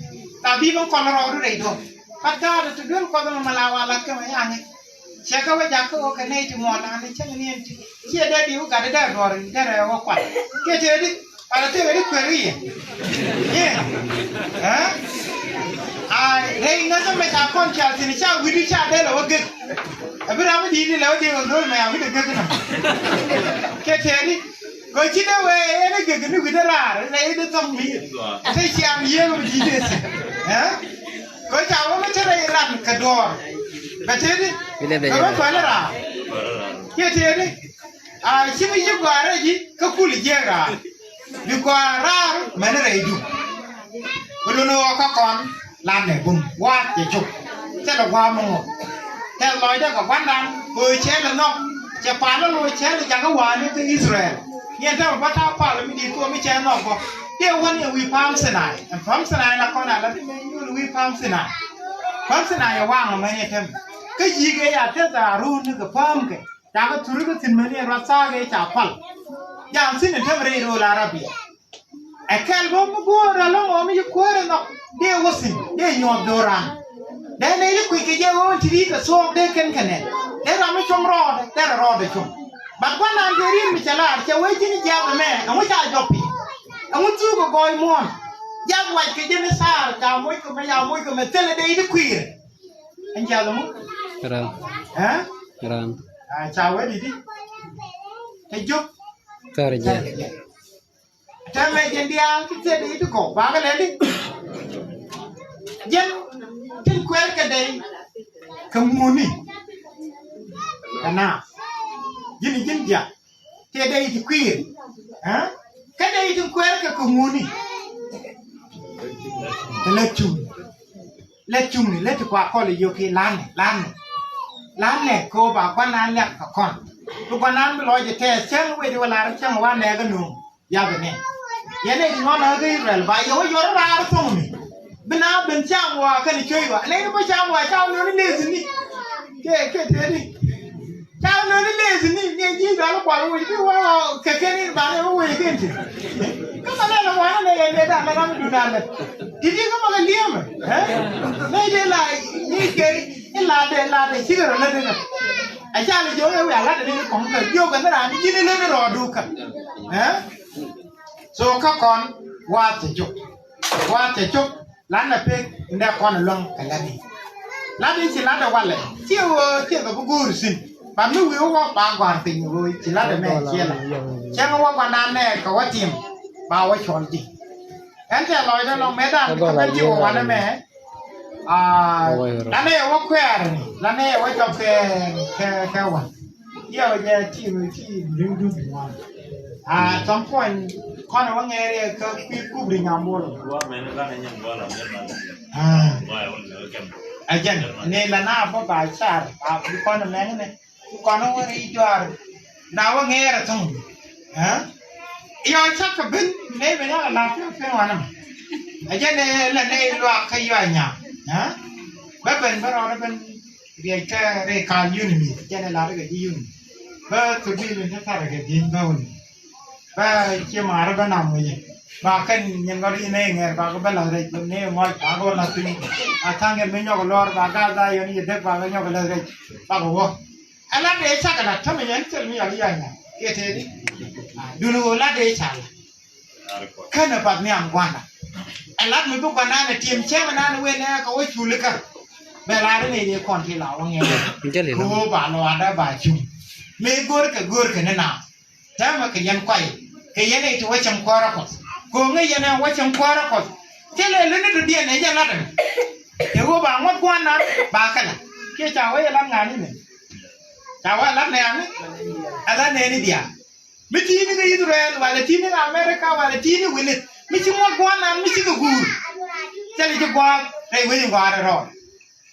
la bi mi kɔl rɔɔdu rɛy duɔ̱ɔ̱p. Kat gaat ɛ ti duel kuɔth ɛmɔ mɛ la wa la̱t kä mɛ ya̱ŋ i̱. Cɛ kɛ wä jakä ɣöö kɛ nɛy ti muɔɔr la̱a̱n ni cäŋ ni ɛn ti ciɛ dee di wä gat dee duɔ̱ɔ̱r in derɛ wä kual. Kiɛ tëë di palä tëë di kueer i̱ yɛ. Yɛ. Ɛ? Ay rɛy ŋäthä mɛ ca kɔn cal thi̱n ca wi̱cdu ca dee lɛ wä gek. Ɛ bi ram mi di̱i̱t ni lɛ wä dee wä do̱l mɛ a wi̱cdɛ gek inɔ. Kiɛ tëë di kɛ ci dee wee ɛn i̱ gek ni wi̱cdɛ raar rɛy di thɔŋ mi. Ɛ te ciaŋ yiëë wä di̱i̱t dee thi̱n. Ɛ? Kɛ ca wä mi te rɛy ran kɛ duɔ̱ɔ̱r. Bɛ tëëdi kɛ wä päl raar. Kiɛ tëëdi a ci mi yi gɔaa rɛy ji̱ kä kul jiɛk raar. Bi gɔaa raar mɛni rɛydu. Bi luni ɣɔɔ kä kɔn lan nɛ bum waat jɛ cuk. Thilɛ gua̱a̱m mi ŋuɔ̱k. Thil lɔcdä kɛ gua̱ndan ɣöö cɛɛl ɛ nhɔk. Cɛ pal ɛ ɣöö cɛɛl ɛ jakä wa̱a̱ni kä Ithɛrɛl. Niɛn täämɛ bä ta̱a̱ pal mi di̱i̱t kɛ ɣöö mi cɛ nhɔk bä. Dee wän yɛ wi̱i̱ pa̱a̱m Thinai. Ɛn pa̱a̱m Thinai la kɔn a la ti mɛ nyuul wi̱i̱ pa̱a̱m Thinai. Pa̱a̱m Thinai yɛ waŋ mɛ ni tɛm. Kä yi̱k ɛ ya teth a ruun ni kɛ pa̱a̱m kɛ. Ca kɛ thuri kä thi̱n mɛ ni ruath thaak ɛ ca pal. Jam thi̱n ɛn tɛm rɛy ro̱o̱l Arabia. Ɛ kɛl bä mi go̱o̱r ɛlɔ̱ŋ ɣɔw mi ci kuäär ɛnhɔk dee wä thi̱n dee nyuɔth do̱ran. Dee nɛy ti kui̱c kɛ jɛ ɣöö ti ri̱i̱t kɛ thuɔɔk dee kɛn kɛ nɛn. Dee ram mi cuɔ̱ŋ rɔɔdɛ dee rɔ rɔɔdɛ cuɔ̱ŋ. Bat gua̱nan kɛ ri̱i̱t mi cɛ laar cɛ wee ji̱n jiath ɛmɛ ɛŋu ca jɔpi. Ɛŋu thuk kɛ gɔɔy muɔ̱ɔ̱n. Jiath wac kɛ ji̱n i̱ thaar ca moc kɛ mɛ ca moc kɛ mɛ thilɛ dee i̱ ti kui̱rɛ. Ɛn jiath ɛŋu? Ram. Ɛ? Ram. A ca wee di̱t i̱. Ɛ jiök. Thɔr jiath. Täämɛ jɛn diaal ti thil i̱ ti kɔk bakɛ lɛli. Jɛn tin kuɛɛr kɛ dɛy kɛ ŋuni. Kɛ na ji̱n ji̱n diaal ti dɛy ti kui̱r. Kä dɛy tin kuɛɛr kɛ kɛ ŋuni. Kɛ lɛ cuŋ lɛ cuŋni lɛ ti kua kɔl i̱ yoki lanɛ lanɛ. Lanɛ kɛ ɣöö ba gua̱nan liak kɛ kɔn. Bi gua̱nan bi lɔc i̱ tɛɛth cäŋ wec i̱ wä lar cäŋ wa nɛɛk ɛ nuɔ̱ŋ. Yath ni yɛn ɛ ti ŋɔn ɛ kä Israel ba yɛ wä yɔr raar thoŋ mi. Bi na ben cam wa kɛn cuey wa nɛ ni bä cam wa cam ni ni lezi ni. Kɛ kɛ tëë ni cam ni ni lezi ni ni ji̱ dal kual wec bi wa kɛ kɛn in ba ni wä wec kɛn ti. Kä ma lɛ lɛ wa ni lɛ yɛn dee da mɛ ram du na lɛ. Ti di kä ma kɛ liɛmɛ. Nɛ dee la ni kɛ in la dee la dee cikɛ rɔ lɛ dee nɛ. A ca lɛ jiök ɛ wiaa lat ni kɔŋ kɛ jiök kɛ ni raan ji̱n ileni rɔɔdu kɛ. So kä kɔn wath cɛ cop wath cɛ cop. Lat nɛ pek in dee kɔn luäŋ kɛ lat ni. Lat in ci lat ɛ walɛ ci ɣöö ci kɛ bi go̱o̱r thi̱n. Ba mi wi̱i̱ wä ba gɔ̱a̱r piny ɣöö ci lat ɛ mɛ ciɛ la cɛŋ wä gɔ̱a̱r nan nɛ kɛ wä tim. Ba wä cɔl ji̱ ɛn tɛ lɔcdä lɔŋ mɛ dan kɛ ben ci wä wanɛ mɛ. Aa, lanɛ yɛ wä kuɛɛr ni lanɛ yɛ wä cɔp kɛ kɛ kɛ wä. Yɛ wä jɛ ti ti liw du bi wan. Aa, tɔm puɔny kɔn wä ŋɛɛr yɛ kä kui̱ kubri nyambol. Aa, a jɛn ni la na bä ba car a bi kɔn mɛŋ ni. Kɔn wä ri jɔar na wä ŋeer a thun. Yɔ cak kɛ bin ne bɛ nyaka la piɔ pin wanam. A jɛ ne la ne luak kä yɔ nya. Bɛ ben bɛ rɔɔdɛ ben riɛc kɛ ri kal yuni mi jɛ ne la ri kɛ ji yuni. Bɛ thur bi min te thar kɛ ji̱n bɛ wuni. Ba cie maarä bä nam ŋi̱i̱c ba kɛn nyin ŋɔt i̱ nɛy ŋɛr ba kɛ bä la̱th rɛc bä nɛy ŋɔc ba kɛ wä la̱th piny. A tha̱a̱ŋ yɛn mi nyɔk lɔr ba gal dha yɛn i̱ dek ba kɛ nyɔk la̱th rɛc ba kɛ wä. Ɛ lat dee cakɛ lat tämɛ yɛn thil mi yal i̱ ya̱ny na kiɛ tëëdi. Duni ɣöö lat dee ca lat. Känɛ path nhiam gua̱nda. Ɛ lat mi bi gua̱n nan ɛ tiɛm cɛmɛ nan wen ɛ kɛ wä culi kä. Bɛ lar ni ni kɔn ti la wä ŋɛn. Jɛli kɛ la. Wä ba lɔadä ba cum. Mëë go̱rkɛ go̱rkɛ ni na. Täämɛ kɛ yɛn kuay kɛ yɛn i̱ ti wä cäŋ kuäärä Kuɔth. Ko̱ŋä yɛn ɛ wä cäŋ kuäärä Kuɔth. Thilɛ luni ti diɛn ɛ jɛ lat ɛn. Ɛ wä ba ŋuɔ̱t gua̱n nan ba kɛ la. Kiɛ ca wä yɛ lat ŋa̱ni mɛ. Ca wä lat nɛ ani. Ɛ lat nɛ ni bia. Mi ti̱i̱ni kä Israel walɛ ti̱i̱ni kä America walɛ ti̱i̱ni wi̱nit mi ci ŋuɔ̱t gua̱a̱r nan mi ci kɛ guur. Thilɛ ci gua̱a̱r rɛy wec in gua̱a̱r rɔɔd.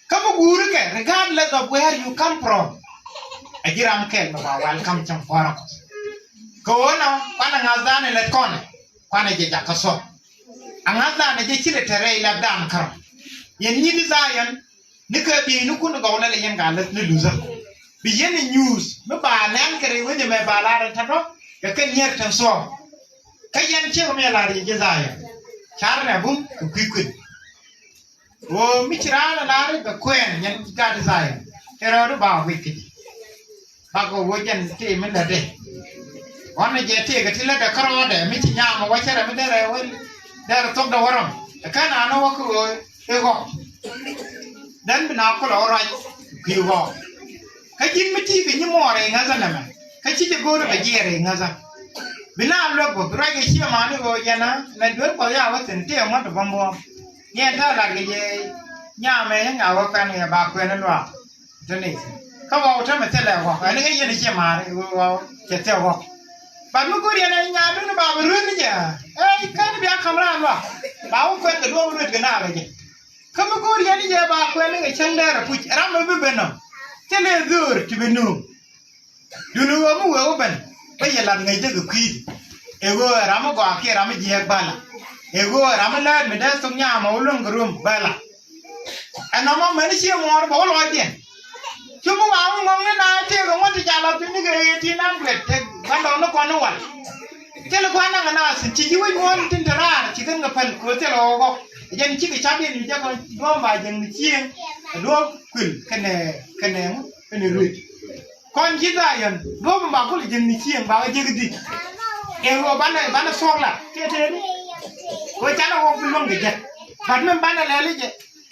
Kä mi guuri kɛ regardless of where you come from. Ɛ ji̱ ram kɛl mi ba welcome cäŋ kuäärä Kuɔth. Kɛ ɣöö nɔ kuanɛ ŋa̱thdan ɛ lät kɔnɛ kuanɛ jɛ jakä thuɔ̱k. Aŋa̱thdan ɛ jɛ ci lɛ te rɛy lɛpdan kärɔ. Yɛn nyin Zion ni kɛ bieynikun gɔw lɛl yɛn ka läth ni luthä. Bi yɛn ɛ nyuuth mi ba nɛn kɛ rɛy wec ɛmɛ ba lar ɛn ta̱tɔ kɛ kɛ nyier tin thuɔ̱k. Kä yɛn ciek mi ɛ lar yɛ ji̱ Zion. Car nɛ bum kɛ kui̱ kui̱. Ɣöö mi ci raan ɛ lar bɛ kuɛɛn yɛn gat Zion. Cɛ rɛwdu ba wi̱c kä ji̱. Bakɔ wä jɛn tëë mi lätdɛ. Ɣɔn ni jɛ tëëkɛ ti lätdɛ kärɔɔdɛ mi ci nyam ɛ wä cärɛ mi derɛ wä derɛ thokdɛ wä rɔm. Ɛ kän an wä kä ɣöö i̱ ɣɔk. Dän bi na kulɛ wä ruac kui̱ ɣɔk. Kä ji̱n mi ti̱i̱ kɛ nyimuɔɔr i̱ ŋäthä nɛmɛ kä ci jɛ go̱o̱rä bɛ jiɛɛr i̱ ŋäthä. Bi na luäk bä bi ruac kɛ ciɛ mani ɣöö jɛn a mɛ duer kuɔth ya wä thi̱n tëë ŋuɔ̱t ti bäm buɔ̱ɔ̱m. Yɛn tääk lat kɛ jɛ nyamɛ yɛn ŋa wä pɛn kɛ ba kuɛn i̱ luaak. Tini kä ɣɔw tämɛ thilɛ ɣɔk ɛn ŋäc yɛn i̱ ciɛ mani ɣöö ɣɔw cɛ thil ɣɔk. Bat mi go̱o̱r yɛn ɛ nyaadun ba bi ruet ni jɛ ɛ kän bia ka̱m raan luaak ba wä kuɛn kɛ duɔ̱ɔ̱p ruet kɛ naar kɛ jɛ. Kä mi go̱o̱r yɛn i̱ jɛ ba kuɛn ni kɛ cäŋ dɛɛr apuc ram mi bi ben nɔ. Thilɛ dhöör ti bi nuŋ. Duni ɣöö mi wee wä ben bä yɛ lath ŋäcdä kɛ kui̱di. Ɛ ɣöö ɛ ram mi gɔaa kiɛ ram mi jiääk bä la. Ɛ ɣöö ɛ ram mi läät mi dee thok nyaam ɛ wä luäŋ kɛ rom bä la. Ɛnɔmɔ mɛni ciɛ muɔɔr bɛ wä lɔcdiɛn. Cu mi ŋa̱a̱ŋ ŋɔ̱ŋni na tëëkɛ ŋuɔ̱t ti ca lath piny ni kɛ eighteen hundred tëk gua̱ndɔɔŋni kɔn ni wal. Thilɛ gua̱n naŋ ɛ naath ci ji̱ wec muɔ̱ɔ̱n tin te raar ci kɛn kɛ päl kɛ ɣöö thilɛ ɣɔk ɣɔk. Ɛ jɛn cikɛ ca̱pdiɛn mi jɛ kɔn duɔ̱ɔ̱m ba jɛn mi cieŋ. Ɛ duɔ̱ɔ̱m kuil kɛnɛ kɛnɛ ŋu kɛnɛ ruet. Kɔn ji̱ Dhayɔn duɔ̱ɔ̱m ba kul jek ni cieŋ ba wä jek dhi̱c. Ɛ ɣöö banɛ banɛ thuɔ̱k la kiɛ tëëni. Kɛ ɣöö canɛ wä bi luäŋ kɛ jek. But min banɛ lɛl i̱ jɛ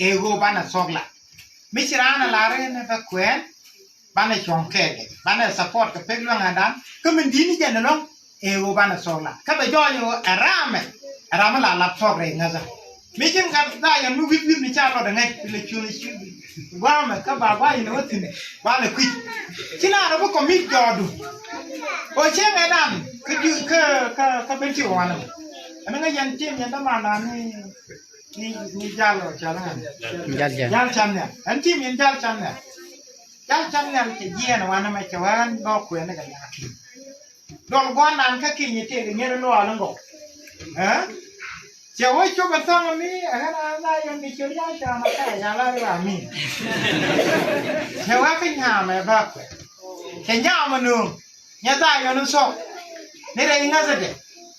ɛ ɣöö banɛ thuɔ̱k la. Mi ci raan ɛ lar in ɛ bä kuɛɛn. Banɛ cuɔ̱ŋ kɛɛl kɛ banɛ support kɛ pek luäŋ ɛ dan kä min di̱t ni jɛn ɛlɔ̱ŋ. Ɛ ɣöö banɛ thuɔ̱k la kä bɛ jɔɔc ɣöö ɛ raamɛ ɛ ram mi la lap thuɔ̱k rɛy ŋäthä. Mi cin gat Dhayɔn mi wi̱th wi̱th mi ca lɔt ɛ ŋäc ti lɛ cuun cuun. Gua̱a̱mɛ kä ba gua̱a̱c in ɛ wä thi̱n ba lɛ kui̱c. Ci na rɔ bi kɔmit jɔɔdu. Ɣöö cieŋ ɛ dan kä ju kä kä kä ben ti wanɛ. Ɛn ŋäc yɛn tim yɛn däman dan ni ni ni jal ɔ cal ŋan. Jal jal. Jal can nhial ɛn tim yɛn jal can nhial. Jal can nhial cɛ jiɛɛn wanɛ mɛ cɛ wɛn bä kuɛn ni kɛ nyaaki. Dɔl gua̱n nan kä kinyɛ tëëk nyɛr luaal in gɔw. Ɛ? Cɛ wä cop ɛ thɔŋ mi ɛ ɣän a la yɛn kɛ ciöt ya cam a kɛ ya la ri wa mi. Cɛ wä kä nyam ɛ ba kuɛ. Cɛ nyam ɛ nuŋ. Nyɛ Dhayɔn in thuɔk. Ni rɛy ŋäthädɛ.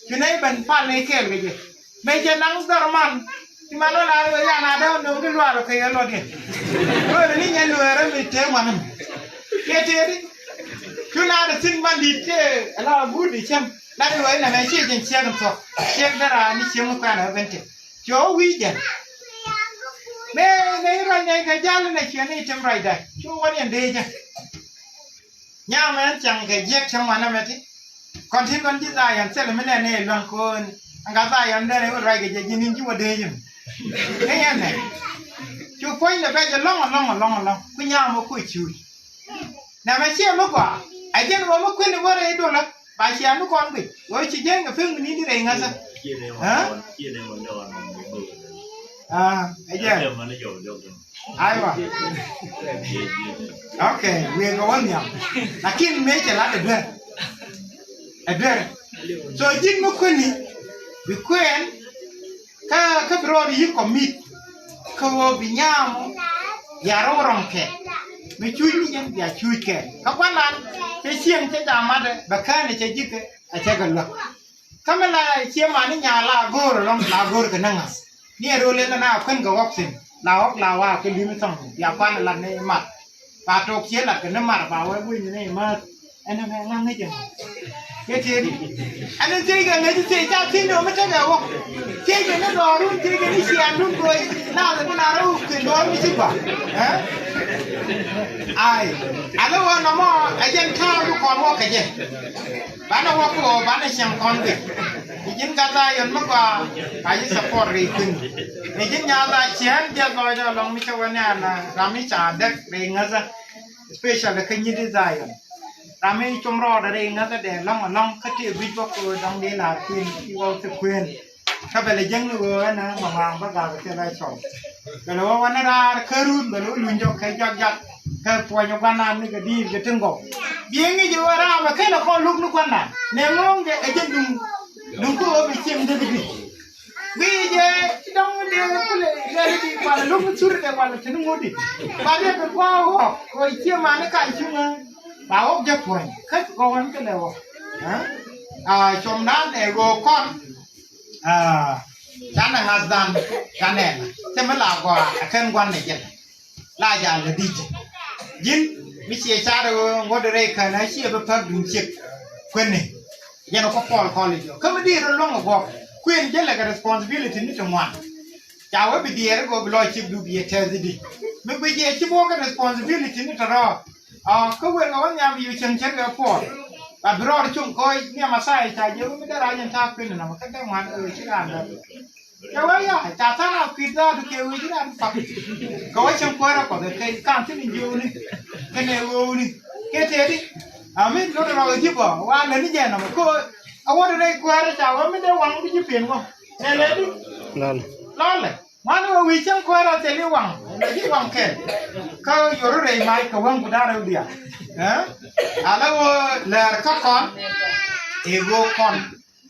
Cu nɛy ben pal ni kɛɛl kɛ jɛ. Mëë cɛ naŋ dhɔr man. Ci man wä la ri wä ya na dee wä no̱o̱ŋ di luaal kɛ yɛ lɔt yɛn. Wä ni nyɛ lueerä mi tëë ŋuan mi. Kɛ tëë di. Cu na de thin man dit tëë ala guut di cem. La di wee nɛmɛ ci ji̱n ciek in thuɔ̱k ciek dee raan ni cieŋ mi kuɛn ɛ ben tëë. Ci ɣɔw wi̱i̱ jɛn. Mëë mëë i̱ ruac nɛy kɛ jal inɛ ciɛ ni i̱ tim ruacda cu wä ni ɛn dee jɛ. Nyamɛ ɛn ciaŋ kɛ jiɛk cäŋ wanɛ mɛ ti. Kɔn tin kɔn ji̱ Dhayɔn thilɛ mi nɛn ni luäŋ ko̱o̱n. Ɛn ka Dhayɔn dee ni wä ruac kɛ jɛ ji̱n in ji̱ wä dee jɛ mi. Kä yɛn nɛ cu puɔ̱nydɛ bɛ jɛ lɔ̱ŋ ɛlɔ̱ŋ ɛlɔ̱ŋ ɛlɔ̱ŋ ku nyamɛ ku cuuc. Nɛmɛ ciɛ mi gɔaa. Ɛ jɛn wä mi kui̱n i̱ wä rɛy dolä. Ba cia mi kɔn guic wä ci jiäŋ kɛ pi̱ŋ mi ni̱n di rɛy ŋäthä. Ɛ? Aa, ɛ jɛn. Aywa. Okay, wi̱i̱ kɛ wä nhiam. Lakin mëë cɛ lat ɛ duer. Ɛ duer. So ji̱n mi kui̱ni bi kuɛɛn. Kä kä bi rɔɔd yi̱k kɔmit kä ɣöö bi nyam. Bia rɔw rɔm kɛ mi cuc ni jɛn bia cuc kɛ kä guanan. Cɛ cieŋ cɛ jam matdɛ bɛ kään cɛ ji̱kɛ a cɛ kɛ luäk. Kä mi la cie mani nya la go̱o̱r ɛlɔ̱ŋ la go̱o̱r kɛ ni ŋa̱th ni ɛ ro̱l ɛn na kuän kɛ ɣɔk thi̱n la ɣɔk la wa kɛ li̱mi thɔŋ bia kuan lat ni mat. Ba tok cie lat kɛ ni mat ba wee gui̱ny ni mäth. Ɛn ɛmɛ ŋa̱ ŋäc ɛmɔ. Kɛ tëëdi. Ɛn ɛn thiec kɛ ŋäc thiec ca thiec ni ɣöö mi tekɛ wä. Thiec kɛ ni dɔɔrun, thiec kɛ ni ciaaŋdun kɛ ɣöö naath ɛn bi naath rɛw kɛ dɔɔr mi ci gɔaa. Ɛ? Ai. Alɛ wä nɔmɔ ɛ jɛn ta̱a̱ bi kɔn wä kɛ jɛ. Banɛ wä kɛ ɣöö banɛ cieŋ kɔn guic. I̱ ji̱n gat Dhayɔn mi gɔaa a ji̱ support rɛy kui̱n. I̱ ji̱n nyaatha ciɛɛn jiɛth lɔcdä ɛlɔ̱ŋ mi cä wä ni an ram mi ca däk rɛy ŋäthä. Especially kä nyit i̱ Dhayɔn. Ram mi cum rɔɔdɛ rɛy ŋäthädɛ ɛlɔ̱ŋ ɛlɔ̱ŋ kä tëë guic bä kɛ ɣöö dɔ̱ŋ dee la̱r kuën i̱ wä thik kuën. Kä bɛ lɛ jäŋni ɣöö ɛn ɛ mɛ ŋɔaŋ bä gak kɛ la cɔl. Bɛ lɛ wä wä ni raar kä ruun bɛ lɛ wä luny jɔk kɛ jak jak. Kɛ puɔ̱ny ɛ gua̱nan ni kɛ di̱i̱r kɛ ti ŋɔw. Biɛ ŋi̱c ɛ ɣöö raam ɛ kɛn ɛ kɔn luk ni gua̱nan. Nɛ ŋɔ̱ɔ̱ŋ jɛ ɛ jɛ duŋ. Duŋ kä ɣöö bi cieŋ dee bi di̱i̱t. Wi̱i̱ jɛ ti dɔ̱ŋ dee kulɛ lɛl di kualɛ luk ni thur dee kualɛ ti ni ŋut di. Ba riɛk kɛ gua̱a̱ ɣɔk kɛ ɣöö cie mani ka̱n cuŋä. Ba ɣɔk jɛ puɔ̱ny kä gɔwän kɛ lɛ ɣɔk. Aa, com nan ɛ ɣöö kɔn. Aa, canɛ ŋa̱thdan canɛ. Thimɛ la gɔaa ɛ kɛn gua̱n nɛ jɛn. La jal lɛ di̱t. Ji̱n mi ciɛ car ɣöö ŋuɔ̱t rɛy känä ciɛ bi päk duŋ ciek. Kuëni. Jɛn ɔ kä Paul College ɔ kä mi di̱i̱t rɔ luäŋ ɛ guɔ̱k. Kuën jälɛ kɛ responsibility ni ti ŋuan. Ca wee bi diɛɛr i̱ go̱o̱k bi lɔc cik du bi yɛ tɛth i̱di. Mi guic yɛ ci bo̱o̱k kɛ responsibility ni tɔ̱tɔ̱. Aa, kä wer kɛ wä nhiam bi yɛ cieŋ cär kɛ puɔl. Ba bi rɔɔd cuŋ kɔc ni a Mɛthia ca jiök mi dee rac in ta̱a̱ kuën inɔmɔ kä dee ŋuan ɛ ɣöö ci raan dee. Kɛ wee ya ca tha̱a̱ŋ a kui̱t dhaadu kɛ wee ci raan pak. Kɛ wee cieŋ kuäärä Kuɔth kɛ ka̱n thi̱n in jiööni kɛnɛ ɣööni kɛ tëëdi. A mi lot rɔɔk ji̱ bɔ wa lät ni jɛ nɔmɔ kä a wä rɛy kuäärä ca wee mi dee waŋ bi ji̱ pen ŋɔ. Nɛ lɛ di lɔlɛ. Lɔlɛ. Ŋuan wä wi̱i̱ cäŋ kuäärä thil i̱ waŋ. Lɛ ji̱ waŋ kɛl. Kä yor rɛy mac kɛ wäŋ ku da̱rɛ wä diaal. Ɛ? Alɛ wä lɛr kä kɔn. I̱ wä kɔn.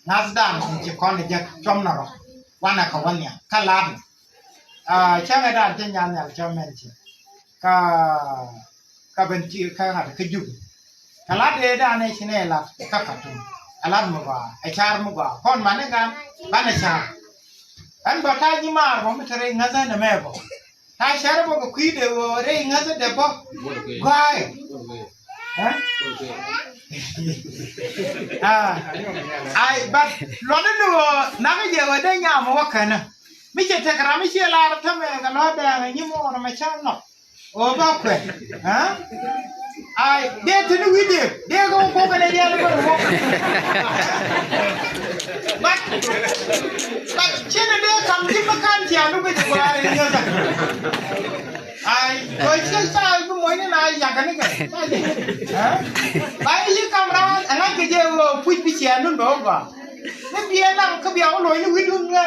Ŋa̱thdan in ci kɔn i̱ jek cuɔm nɔ rɔ. Wanɛ kɛ wä nhiam. Kä la̱t. Aa, cäŋɛ dan cä nyan nhial cä mɛn ci. Kä kä ben ti kä ŋa̱t kä Jubɛ. Kä lat dee dan ɛ ci nɛ lat kä Khartoum. Ɛ lat mi gɔaa, ɛ car mi gɔaa. Kɔn mani gan banɛ car. Ɛn bä ta̱a̱ ji̱ maar bä mi te rɛy ŋäthä nɛmɛ bä. Ta̱a̱ car bä kɛ kui̱dɛ ɣöö rɛy ŋäthädɛ bä. Gɔaaɛ. Ɛ? Aa. Ai, but luɔtdä ni ɣöö nakä jɛ ɣöö dee nyam wä känä. Mi cɛ tek ram mi ciɛ lar tämɛ kɛ lɔ̱ dɛɛŋ ɛ nyi muɔɔr mɛ cä nɔk. O ba kuɛ. Aa? Ai, dee tini wi̱i̱ dee, dee kɛ wä kɔk kɛnɛ diaal bä wä. But, but, cini dee kam ji̱ mi kan cia mi guic gua̱a̱r in yäkä. Ai, kɔ ciɛ ca bi muɔ̱cni na yakä ni kɛ. Aa? Ba yi kam raan, ɛŋa kɛ jɛ wä puc bi cia nun bɛ wä gɔaa. Ni biɛ naŋ kä bia wä lo̱c ni wi̱dun ŋä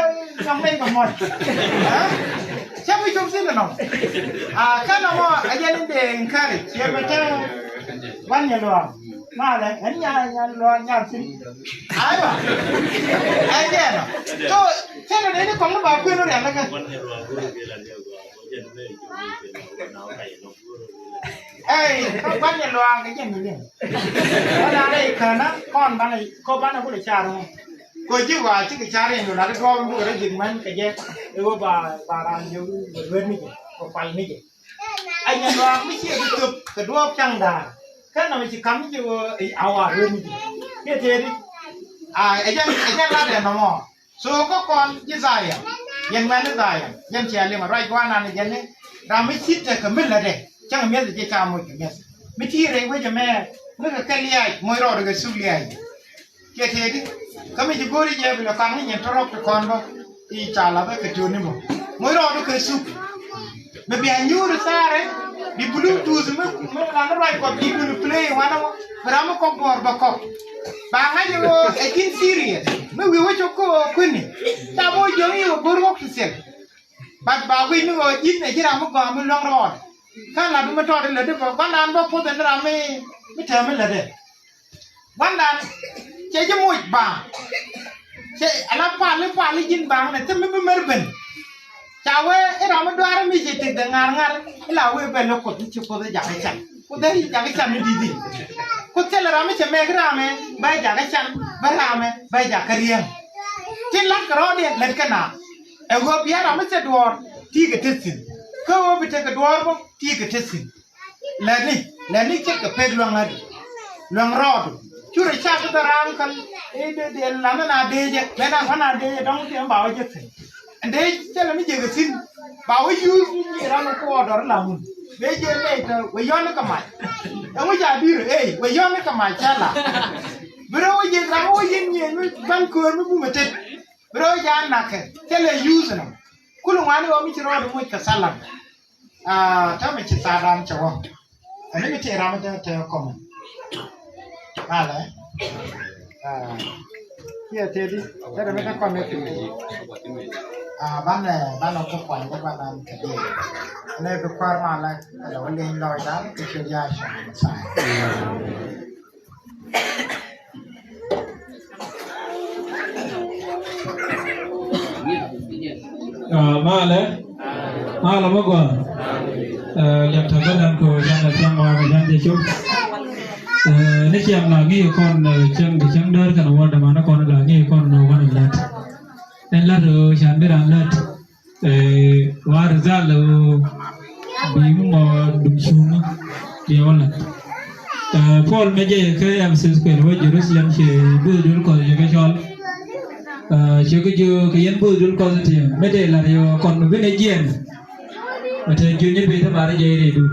cɔŋ nɛy kɛ muɔ̱c. Aa? Cä mi cop thi̱n ɛnɔ. Aa, kä nɔmɔ ɛ jɛn in dee encourage. Yɛ mɛ tɛ gua̱n nyɛ luaak. Malɛ ɛn nya nya luaak nya thi̱n. Aywa. Ɛ jɛ ɛnɔ. So thilɛ dee ni kɔŋ ni ba kuën wä rial ni kɛ. Ɛy, kä banɛ luaak kɛ jɛn mi liŋ. Kä na rɛy känä kɔn banɛ, kɔ banɛ kulɛ car ŋɔ. Kɔ ji̱ wa cikɛ car in lulat duɔɔp in bikɛ rɔ ji̱k män kɛ jɛ. Iwä ba, ba ran jɛ wä luet ni jɛ kɔ pal ni jɛ. A nyɛ luaak mi ciɛ bi thöp kɛ duɔɔp caŋ daar. Kä nɔmɔ ci kam ni jɛ wä a wa luet ni jɛ. Kiɛ tëëdi. A ɛ jɛn, ɛ jɛn lat ɛ nɔmɔ. So kä kɔn ji̱ Dhayɔn, yɛn ŋuɛ̈ni Dhayɔn, yɛn cia liŋ a ruac gua̱a̱r nan jɛn ni ram mi cit tekɛ mi lätdɛ, cäŋ mi̱eth ji̱ ca moc kɛ mi̱eth. Mi ti̱i̱ rɛy wec ɛmɛ, mi kɛ kɛ liac, moc rɔɔdɛ kɛ thuk liac. Kiɛ tëëdi, kä mi ci go̱o̱ri jɛ bi lɛ kaŋ ni nyin tɔrɔk ti kɔn bä, i̱ ca lathä kɛ tiööni mɔ. Moc rɔɔdɛ kɛ thuk. Bɛ bia nyuur thaarɛ, bi Bluetooth mi, mi ran ruac kɔk bi dun play wanɛ wä, bi ram mi kɔk duɔɔr bɛ kɔk. Ba ŋa̱c ɛ ɣöö ɛ ji̱n serious. Mi wi̱i̱ wä cok kä ɣöö kui̱ni. Ca bä wä jiöŋ i̱ wä go̱r wä ti thil. But ba wi̱i̱ mi ɣöö ji̱n ɛ ji̱ ram mi gɔaa mi luäŋ rɔɔdɛ. Kä lat mi tɔɔt ilätdi bä gua̱ndan bä puɔth ɛn ram mi, mi tɛm ilätdɛ. Gua̱ndan cɛ ji̱ moc baaŋ. Cɛ ala pali pali ji̱n baaŋ nɛ thim mi bi mer ben. Ca wee i̱ ram mi duaar mi ci tik dee ŋa̱r ŋa̱r ila wee bɛl i̱ kuoth i̱ ci kuoth i̱ jakä can. Kuoth i̱ jakä can i̱ di̱t i̱. Kuoth thilɛ ram mi cɛ mɛk i̱ ramɛ bä i̱ jakä can bä ramɛ bä i̱ jakä riäŋ. Tin la̱t kɛ rɔɔdiɛn lät kɛ naath. Ɛ ɣöö bia ram mi thil duɔ̱ɔ̱r ti̱i̱ kɛ te thi̱n. Kä ɣöö bi tekɛ duɔ̱ɔ̱r bä ti̱i̱ kɛ te thi̱n. Lätni, lätni ce̱tkɛ pek lua̱ŋ ŋa̱t. Luäŋ rɔɔdu. Curɛ cak kɛ dhɔran kɛl i̱ dee dee lamɛ na dee jɛ. Mɛ na kɔn a dee jɛ dɔŋ tiɛm ba wä jɛ thi̱n. Ɛn dee cɛ lɛ mi jɛ kɛ thi̱n. Ba wä yuuth mi jiɛ ram mi kuɔɔdɔr lamɛ. Dee jɛ lɛ tɛ wä yɔn ni kɛ mac. Ɛŋu ca bi̱r ɛ wä yɔn ni kɛ mac cɛ la. Bi rɛ wä jɛ ram wä yɛn nyɛ mi ban köör mi bumɛ tet. Bi rɛ wä jɛ a nakɛ cɛ lɛ yuuth nɔ. Kul ŋuani wä mi ci rɔɔdu muc kɛ thalam. Aa, täämɛ ci thadan cɛ wä. Ani mi tëë ram tɛ tɛ kɔmɛ. Malɛ. Aa, kiɛ tëë di. Tëë ram tɛ kɔmɛ tëë. Aa, banɛ, banɛ ku kuany kɛ banɛ kɛ di. Nɛ bi kuar malɛ. Kɛ lɛ wä liŋ lɔcdan kɛ ciöt Yacua Mɛthia. Aa, malɛ. Malɛ mi gɔaa. Aa, liak tɛ bä dan ko can a thiaŋ wa mi can jɛ cop. Aa, ni ciaŋ la ŋi̱i̱ kɔn, aa, cäŋ kɛ cäŋ däär kɛn a wä däman kɔn la ŋi̱i̱ kɔn ni wä ni lät. Ɛn lät ɣöö can bi ran lät. Ɛ, wa result ɛ ɣöö bi mi mɔ dum cuŋä bi ɛ wä la̱t. Ɛ, Paul mëë jɛ kä Ephesus kuɛn wä Jerusalem, ci buth duel Kuɔth ci kɛ cɔl. Ɛ, ci kɛ jiök kɛ yɛn buth duel Kuɔth ti mëë dee la̱t yɛ kɔn mi bi ni jiɛɛn. Mɛ te jiök ni bi te bar jɛ rɛydun.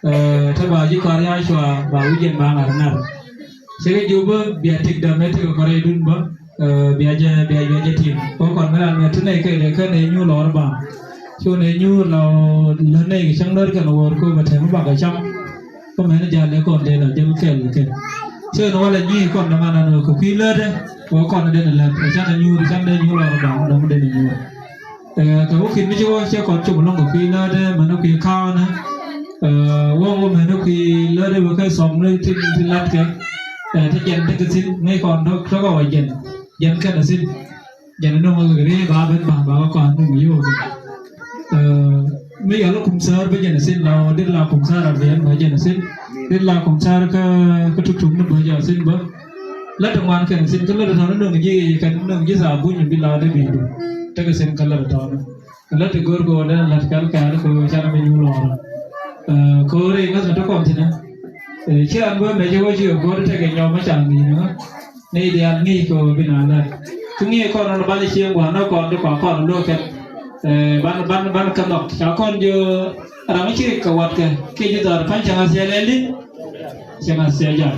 Ɛ, te ba ji̱ kɔaar Yacua ba wi̱c jɛn ba ŋa̱r ŋa̱r. Cɛ kɛ jiök bä bia tik dämɛ tik kɔaar rɛydun bä, ɛ, bia jɛ, bia, bia jɛ tim. Kɔ kɔn mi ran mɛ ti nɛy kɛ dee kä nɛy nyuur lɔɔr ba. Cu nɛy nyuur lɔ lä nɛy kɛ cäŋ lär kɛn wäär kɔ bɛ tɛm bakɛ cam. Kä mɛn jal lɛ kɔn dee la jɛ kɛl kɛ. Cɛ ni walɛ nyuur kɔn däman an kɛ kui̱ lätdɛ. Kɔ kɔn den lät kɛ can nyuur, can dee nyuur lɔɔr ba dɔm den nyuur. Ɛ, kɛ wä ki̱n mi ci wä cɛ kɔn cop lɔŋ kɛ kui̱ lätdɛ mɛn kui̱ ka̱a̱nä. Ɛ, wä wä mɛn kui̱ lätdɛ wä kɛ sɔm ni ti, ti lat kɛ. Ɛ, ti jɛn ti kɛ thi̱n ŋäc kɔn tɔ̱, tɔ̱ kɛ wä jɛn. Jɛn kɛn a thi̱n. Jɛn a no̱ŋ kɛ ri ba ben ba, ba kɛ kɔn no̱ŋ yo̱o̱k. Ɛ, mi yɔl kum thäär bä jɛn a thi̱n la wä dit la kum thäär a riɛn bä jɛn a thi̱n. Dit la kum thäär kä, kä tuk tuk ni bä jɛ a thi̱n bä. Lät ti ŋuan kɛn a thi̱n kä lät ti tɔ̱ ni no̱ŋ ji̱ kɛn no̱ŋ ji̱ thabuny bi la di bi du. Tekɛ thi̱n kä lät ti tɔ̱ ni. Kɛ lät ti go̱o̱r kɛ ɣöö dee la̱t kɛl kɛɛl kɛ ɣöö canɛ mi nyuur lɔɔrä. Ɛ, kɛ ɣöö rɛy ŋäth mi te kɔn thi̱n ɛ. Ɛ, ci ran bä mɛ ci wä ci kɛ go̱o̱r tekɛ nyɔm mi ca ŋi̱i̱c ni ɣä. Ni diaal ŋi̱i̱c kɛ ɣöö bi naath lät. Kä ŋi̱i̱c kɔn rɔ bal ciëŋ gua̱a̱r ni kɔn ti kɔn kɔn lo̱k kɛn. Ɛ, ban, ban, ban kä nhɔk. Ca kɔn jiö ram mi ci rik kɛ watkɛ. Kiɛ ji̱ dhɔr pa̱ny cäŋ a thiɛl ɛli. Cäŋ a thiɛl jal.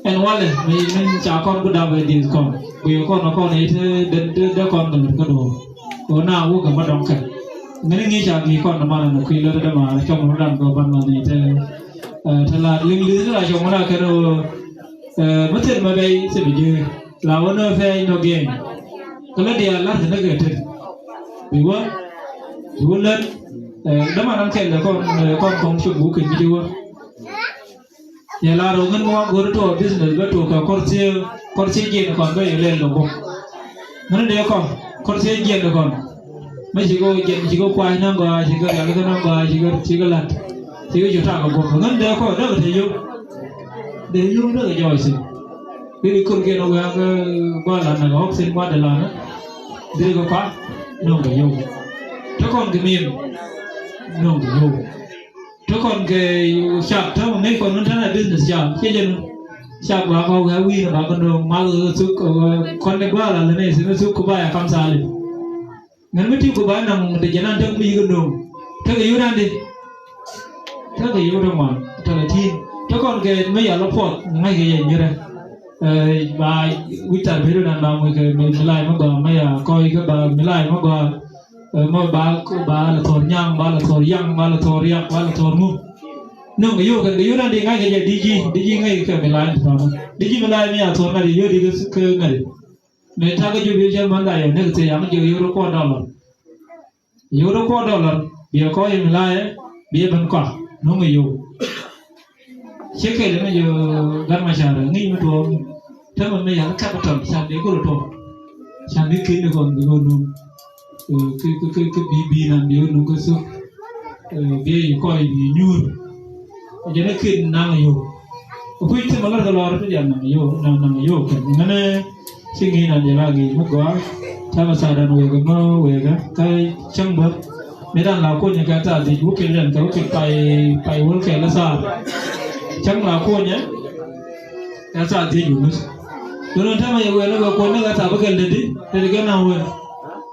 Ɛn walɛ mi, mi ca kɔn ku dap ɛ dieth kɔn. Ku yɛ kɔn ɛ kɔn ɛ te dee, dee, dee kɔn kɛ lät kä do̱r. Kɛ na wuk kɛ ma dɔŋ kɛ. Ŋäni ŋi̱i̱c ca ŋi̱i̱c kɔn däman ɛn kui̱ lät däman cɔm rɔ dan kɛ ban man ɛ te, ɛ, te la liŋ li̱th la cɔm rɔ kɛn ɛ, ɛ, mi thil ma bɛy thil bi ji̱ la wä nɔ fɛɛc nɔ gɛɛny. Kɛ lät diaal la̱r kɛ näk kɛ tet. Bi wä, bi wä lät, ɛ, däman an kɛl kɔn, ɛ, kɔn kɔn cop wuk kɛ mi ji̱ wä. Yɛ la rɔ ŋän mi wan go̱ri tɔ business bä tɔ kɛ kɔr thiee, kɔr thiee jiɛn kɔn bä yɛ lɛl dɔ bok. Ŋän dee kɔn kɔr thiee jiɛn kɔn. Mɛ ci kɛ jiɛn ci kɛ kuay nä gɔaa ci kɛ rial kɛ nä gɔaa ci kɛ, ci kɛ lat. Ci kɛ cu tak kɛ bok ŋän dee kɔn dee kɛ te yom. Dee yom dee kɛ jɔɔc thi̱n. Dee kɛ kɔn kɛ nä wɛ̈ɛ̈ kɛ gɔaa lan nä kɛ ɣɔk thi̱n gɔaa dee lan nä. Dee kɛ kɔn nä kɛ yom. Te kɔn kɛ mi̱em nä kɛ yom. Te kɔn kɛ cak te mi ŋäc kɔn wun tɛn a business cak cɛ jɛn cak ba kɔ wee wi̱i̱ ba kɔ dɔ̱ŋ mal kɛ thuk kɔn ni gua̱a̱r a lɛ ni thi̱n thuk kɔ ba ya kam thaali. Ŋän mi ti kɔ ba naŋ dee jɛn an te mi yik kɛ dɔ̱ŋ te kɛ yut an di te kɛ yut te ŋuan te kɛ ti̱i̱n te kɔn kɛ mi yal lɔ puɔth ŋa̱c kɛ yɛ nyirɛ. Ɛ, ba wi̱c tar beri nan ba ŋuic kɛ mi, mi lay mi gɔaa mi ya kɔc kɛ ba mi lay mi gɔaa. Ɛ, mɔ ba, ba la thor nyaŋ, ba la thor yaŋ, ba la thor riak, ba la thor ŋu. Nöŋ kɛ yio̱w kɛ, kɛ yio̱w nan di ŋa̱c kɛ jɛ D G, D G ŋa̱c kɛ mi lany ti tɔnɔ. D G mi lany mi a thor ŋa̱c yio̱w di kɛ, kɛ ŋa̱c. Mɛ takä jop yio̱w cɛ män la yɛ, ni kɛ thil yaŋ jɛ yio̱w rɔ kuɔt dɔlɔ. Yio̱w rɔ kuɔt dɔlɔ, biɛ kɔc mi lany, biɛ ben kɔak, nöŋ kɛ yio̱w. Ci kɛl mi jɛ gat ma carɛ ŋi̱i̱c mi tuɔɔk. Tämɛ mi yal capital can bi gol tuɔɔk. Can bi ken ni kɔn bi gol nuŋ. Ɛ, kä, kä, kä, kä bi, bi nan bi gol nuŋ kä thuk. Ɛ, bi yi kɔc bi nyuur. Jɛn ken naŋ yo̱o̱k. Kui̱ tämɛ lɔr kɛ lɔr ti dial naŋ yo̱o̱k, naŋ, naŋ yo̱o̱k kɛn. Ŋänɛ ci ŋi̱i̱c nan jɛ la ŋi̱i̱c mi gɔaa. Tämɛ thadan wekɛ mi wekɛ kä cäŋ bä. Mi dan la kunyɛ kɛ thaar dhiec wä kɛ lɛn kɛ wä kɛ pay, pay wä kɛ la thaar. Cäŋ la kuɔnyɛ. Ɛ thaa thiec wi̱i̱ nuth. Duundɛ tämɛ yɛ wëë ni kɛ kuɔny ni kɛ thaa bikɛl dee di te di kɛ naŋ wëë.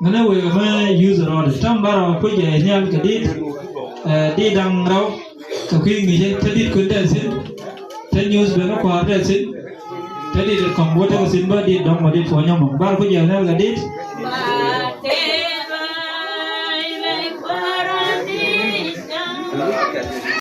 Ŋänɛ wëë kɛ mɛ yuth rɔɔdɛ tämɛ barɔ kui̱c jɛ nhial kɛ dit. Ɛ dit da̱ŋ rɛw. Kɛ kui̱ ŋi̱i̱cɛ te dit kui̱n tɛth thi̱n. Te nyuuth ben ni kua̱r tɛth thi̱n. Te dit kɔm wä tekɛ thi̱n bä dit dɔ̱ŋ bä dit puɔ̱ny ɔmɔ barɔ kui̱c jɛ nhial kɛ dit.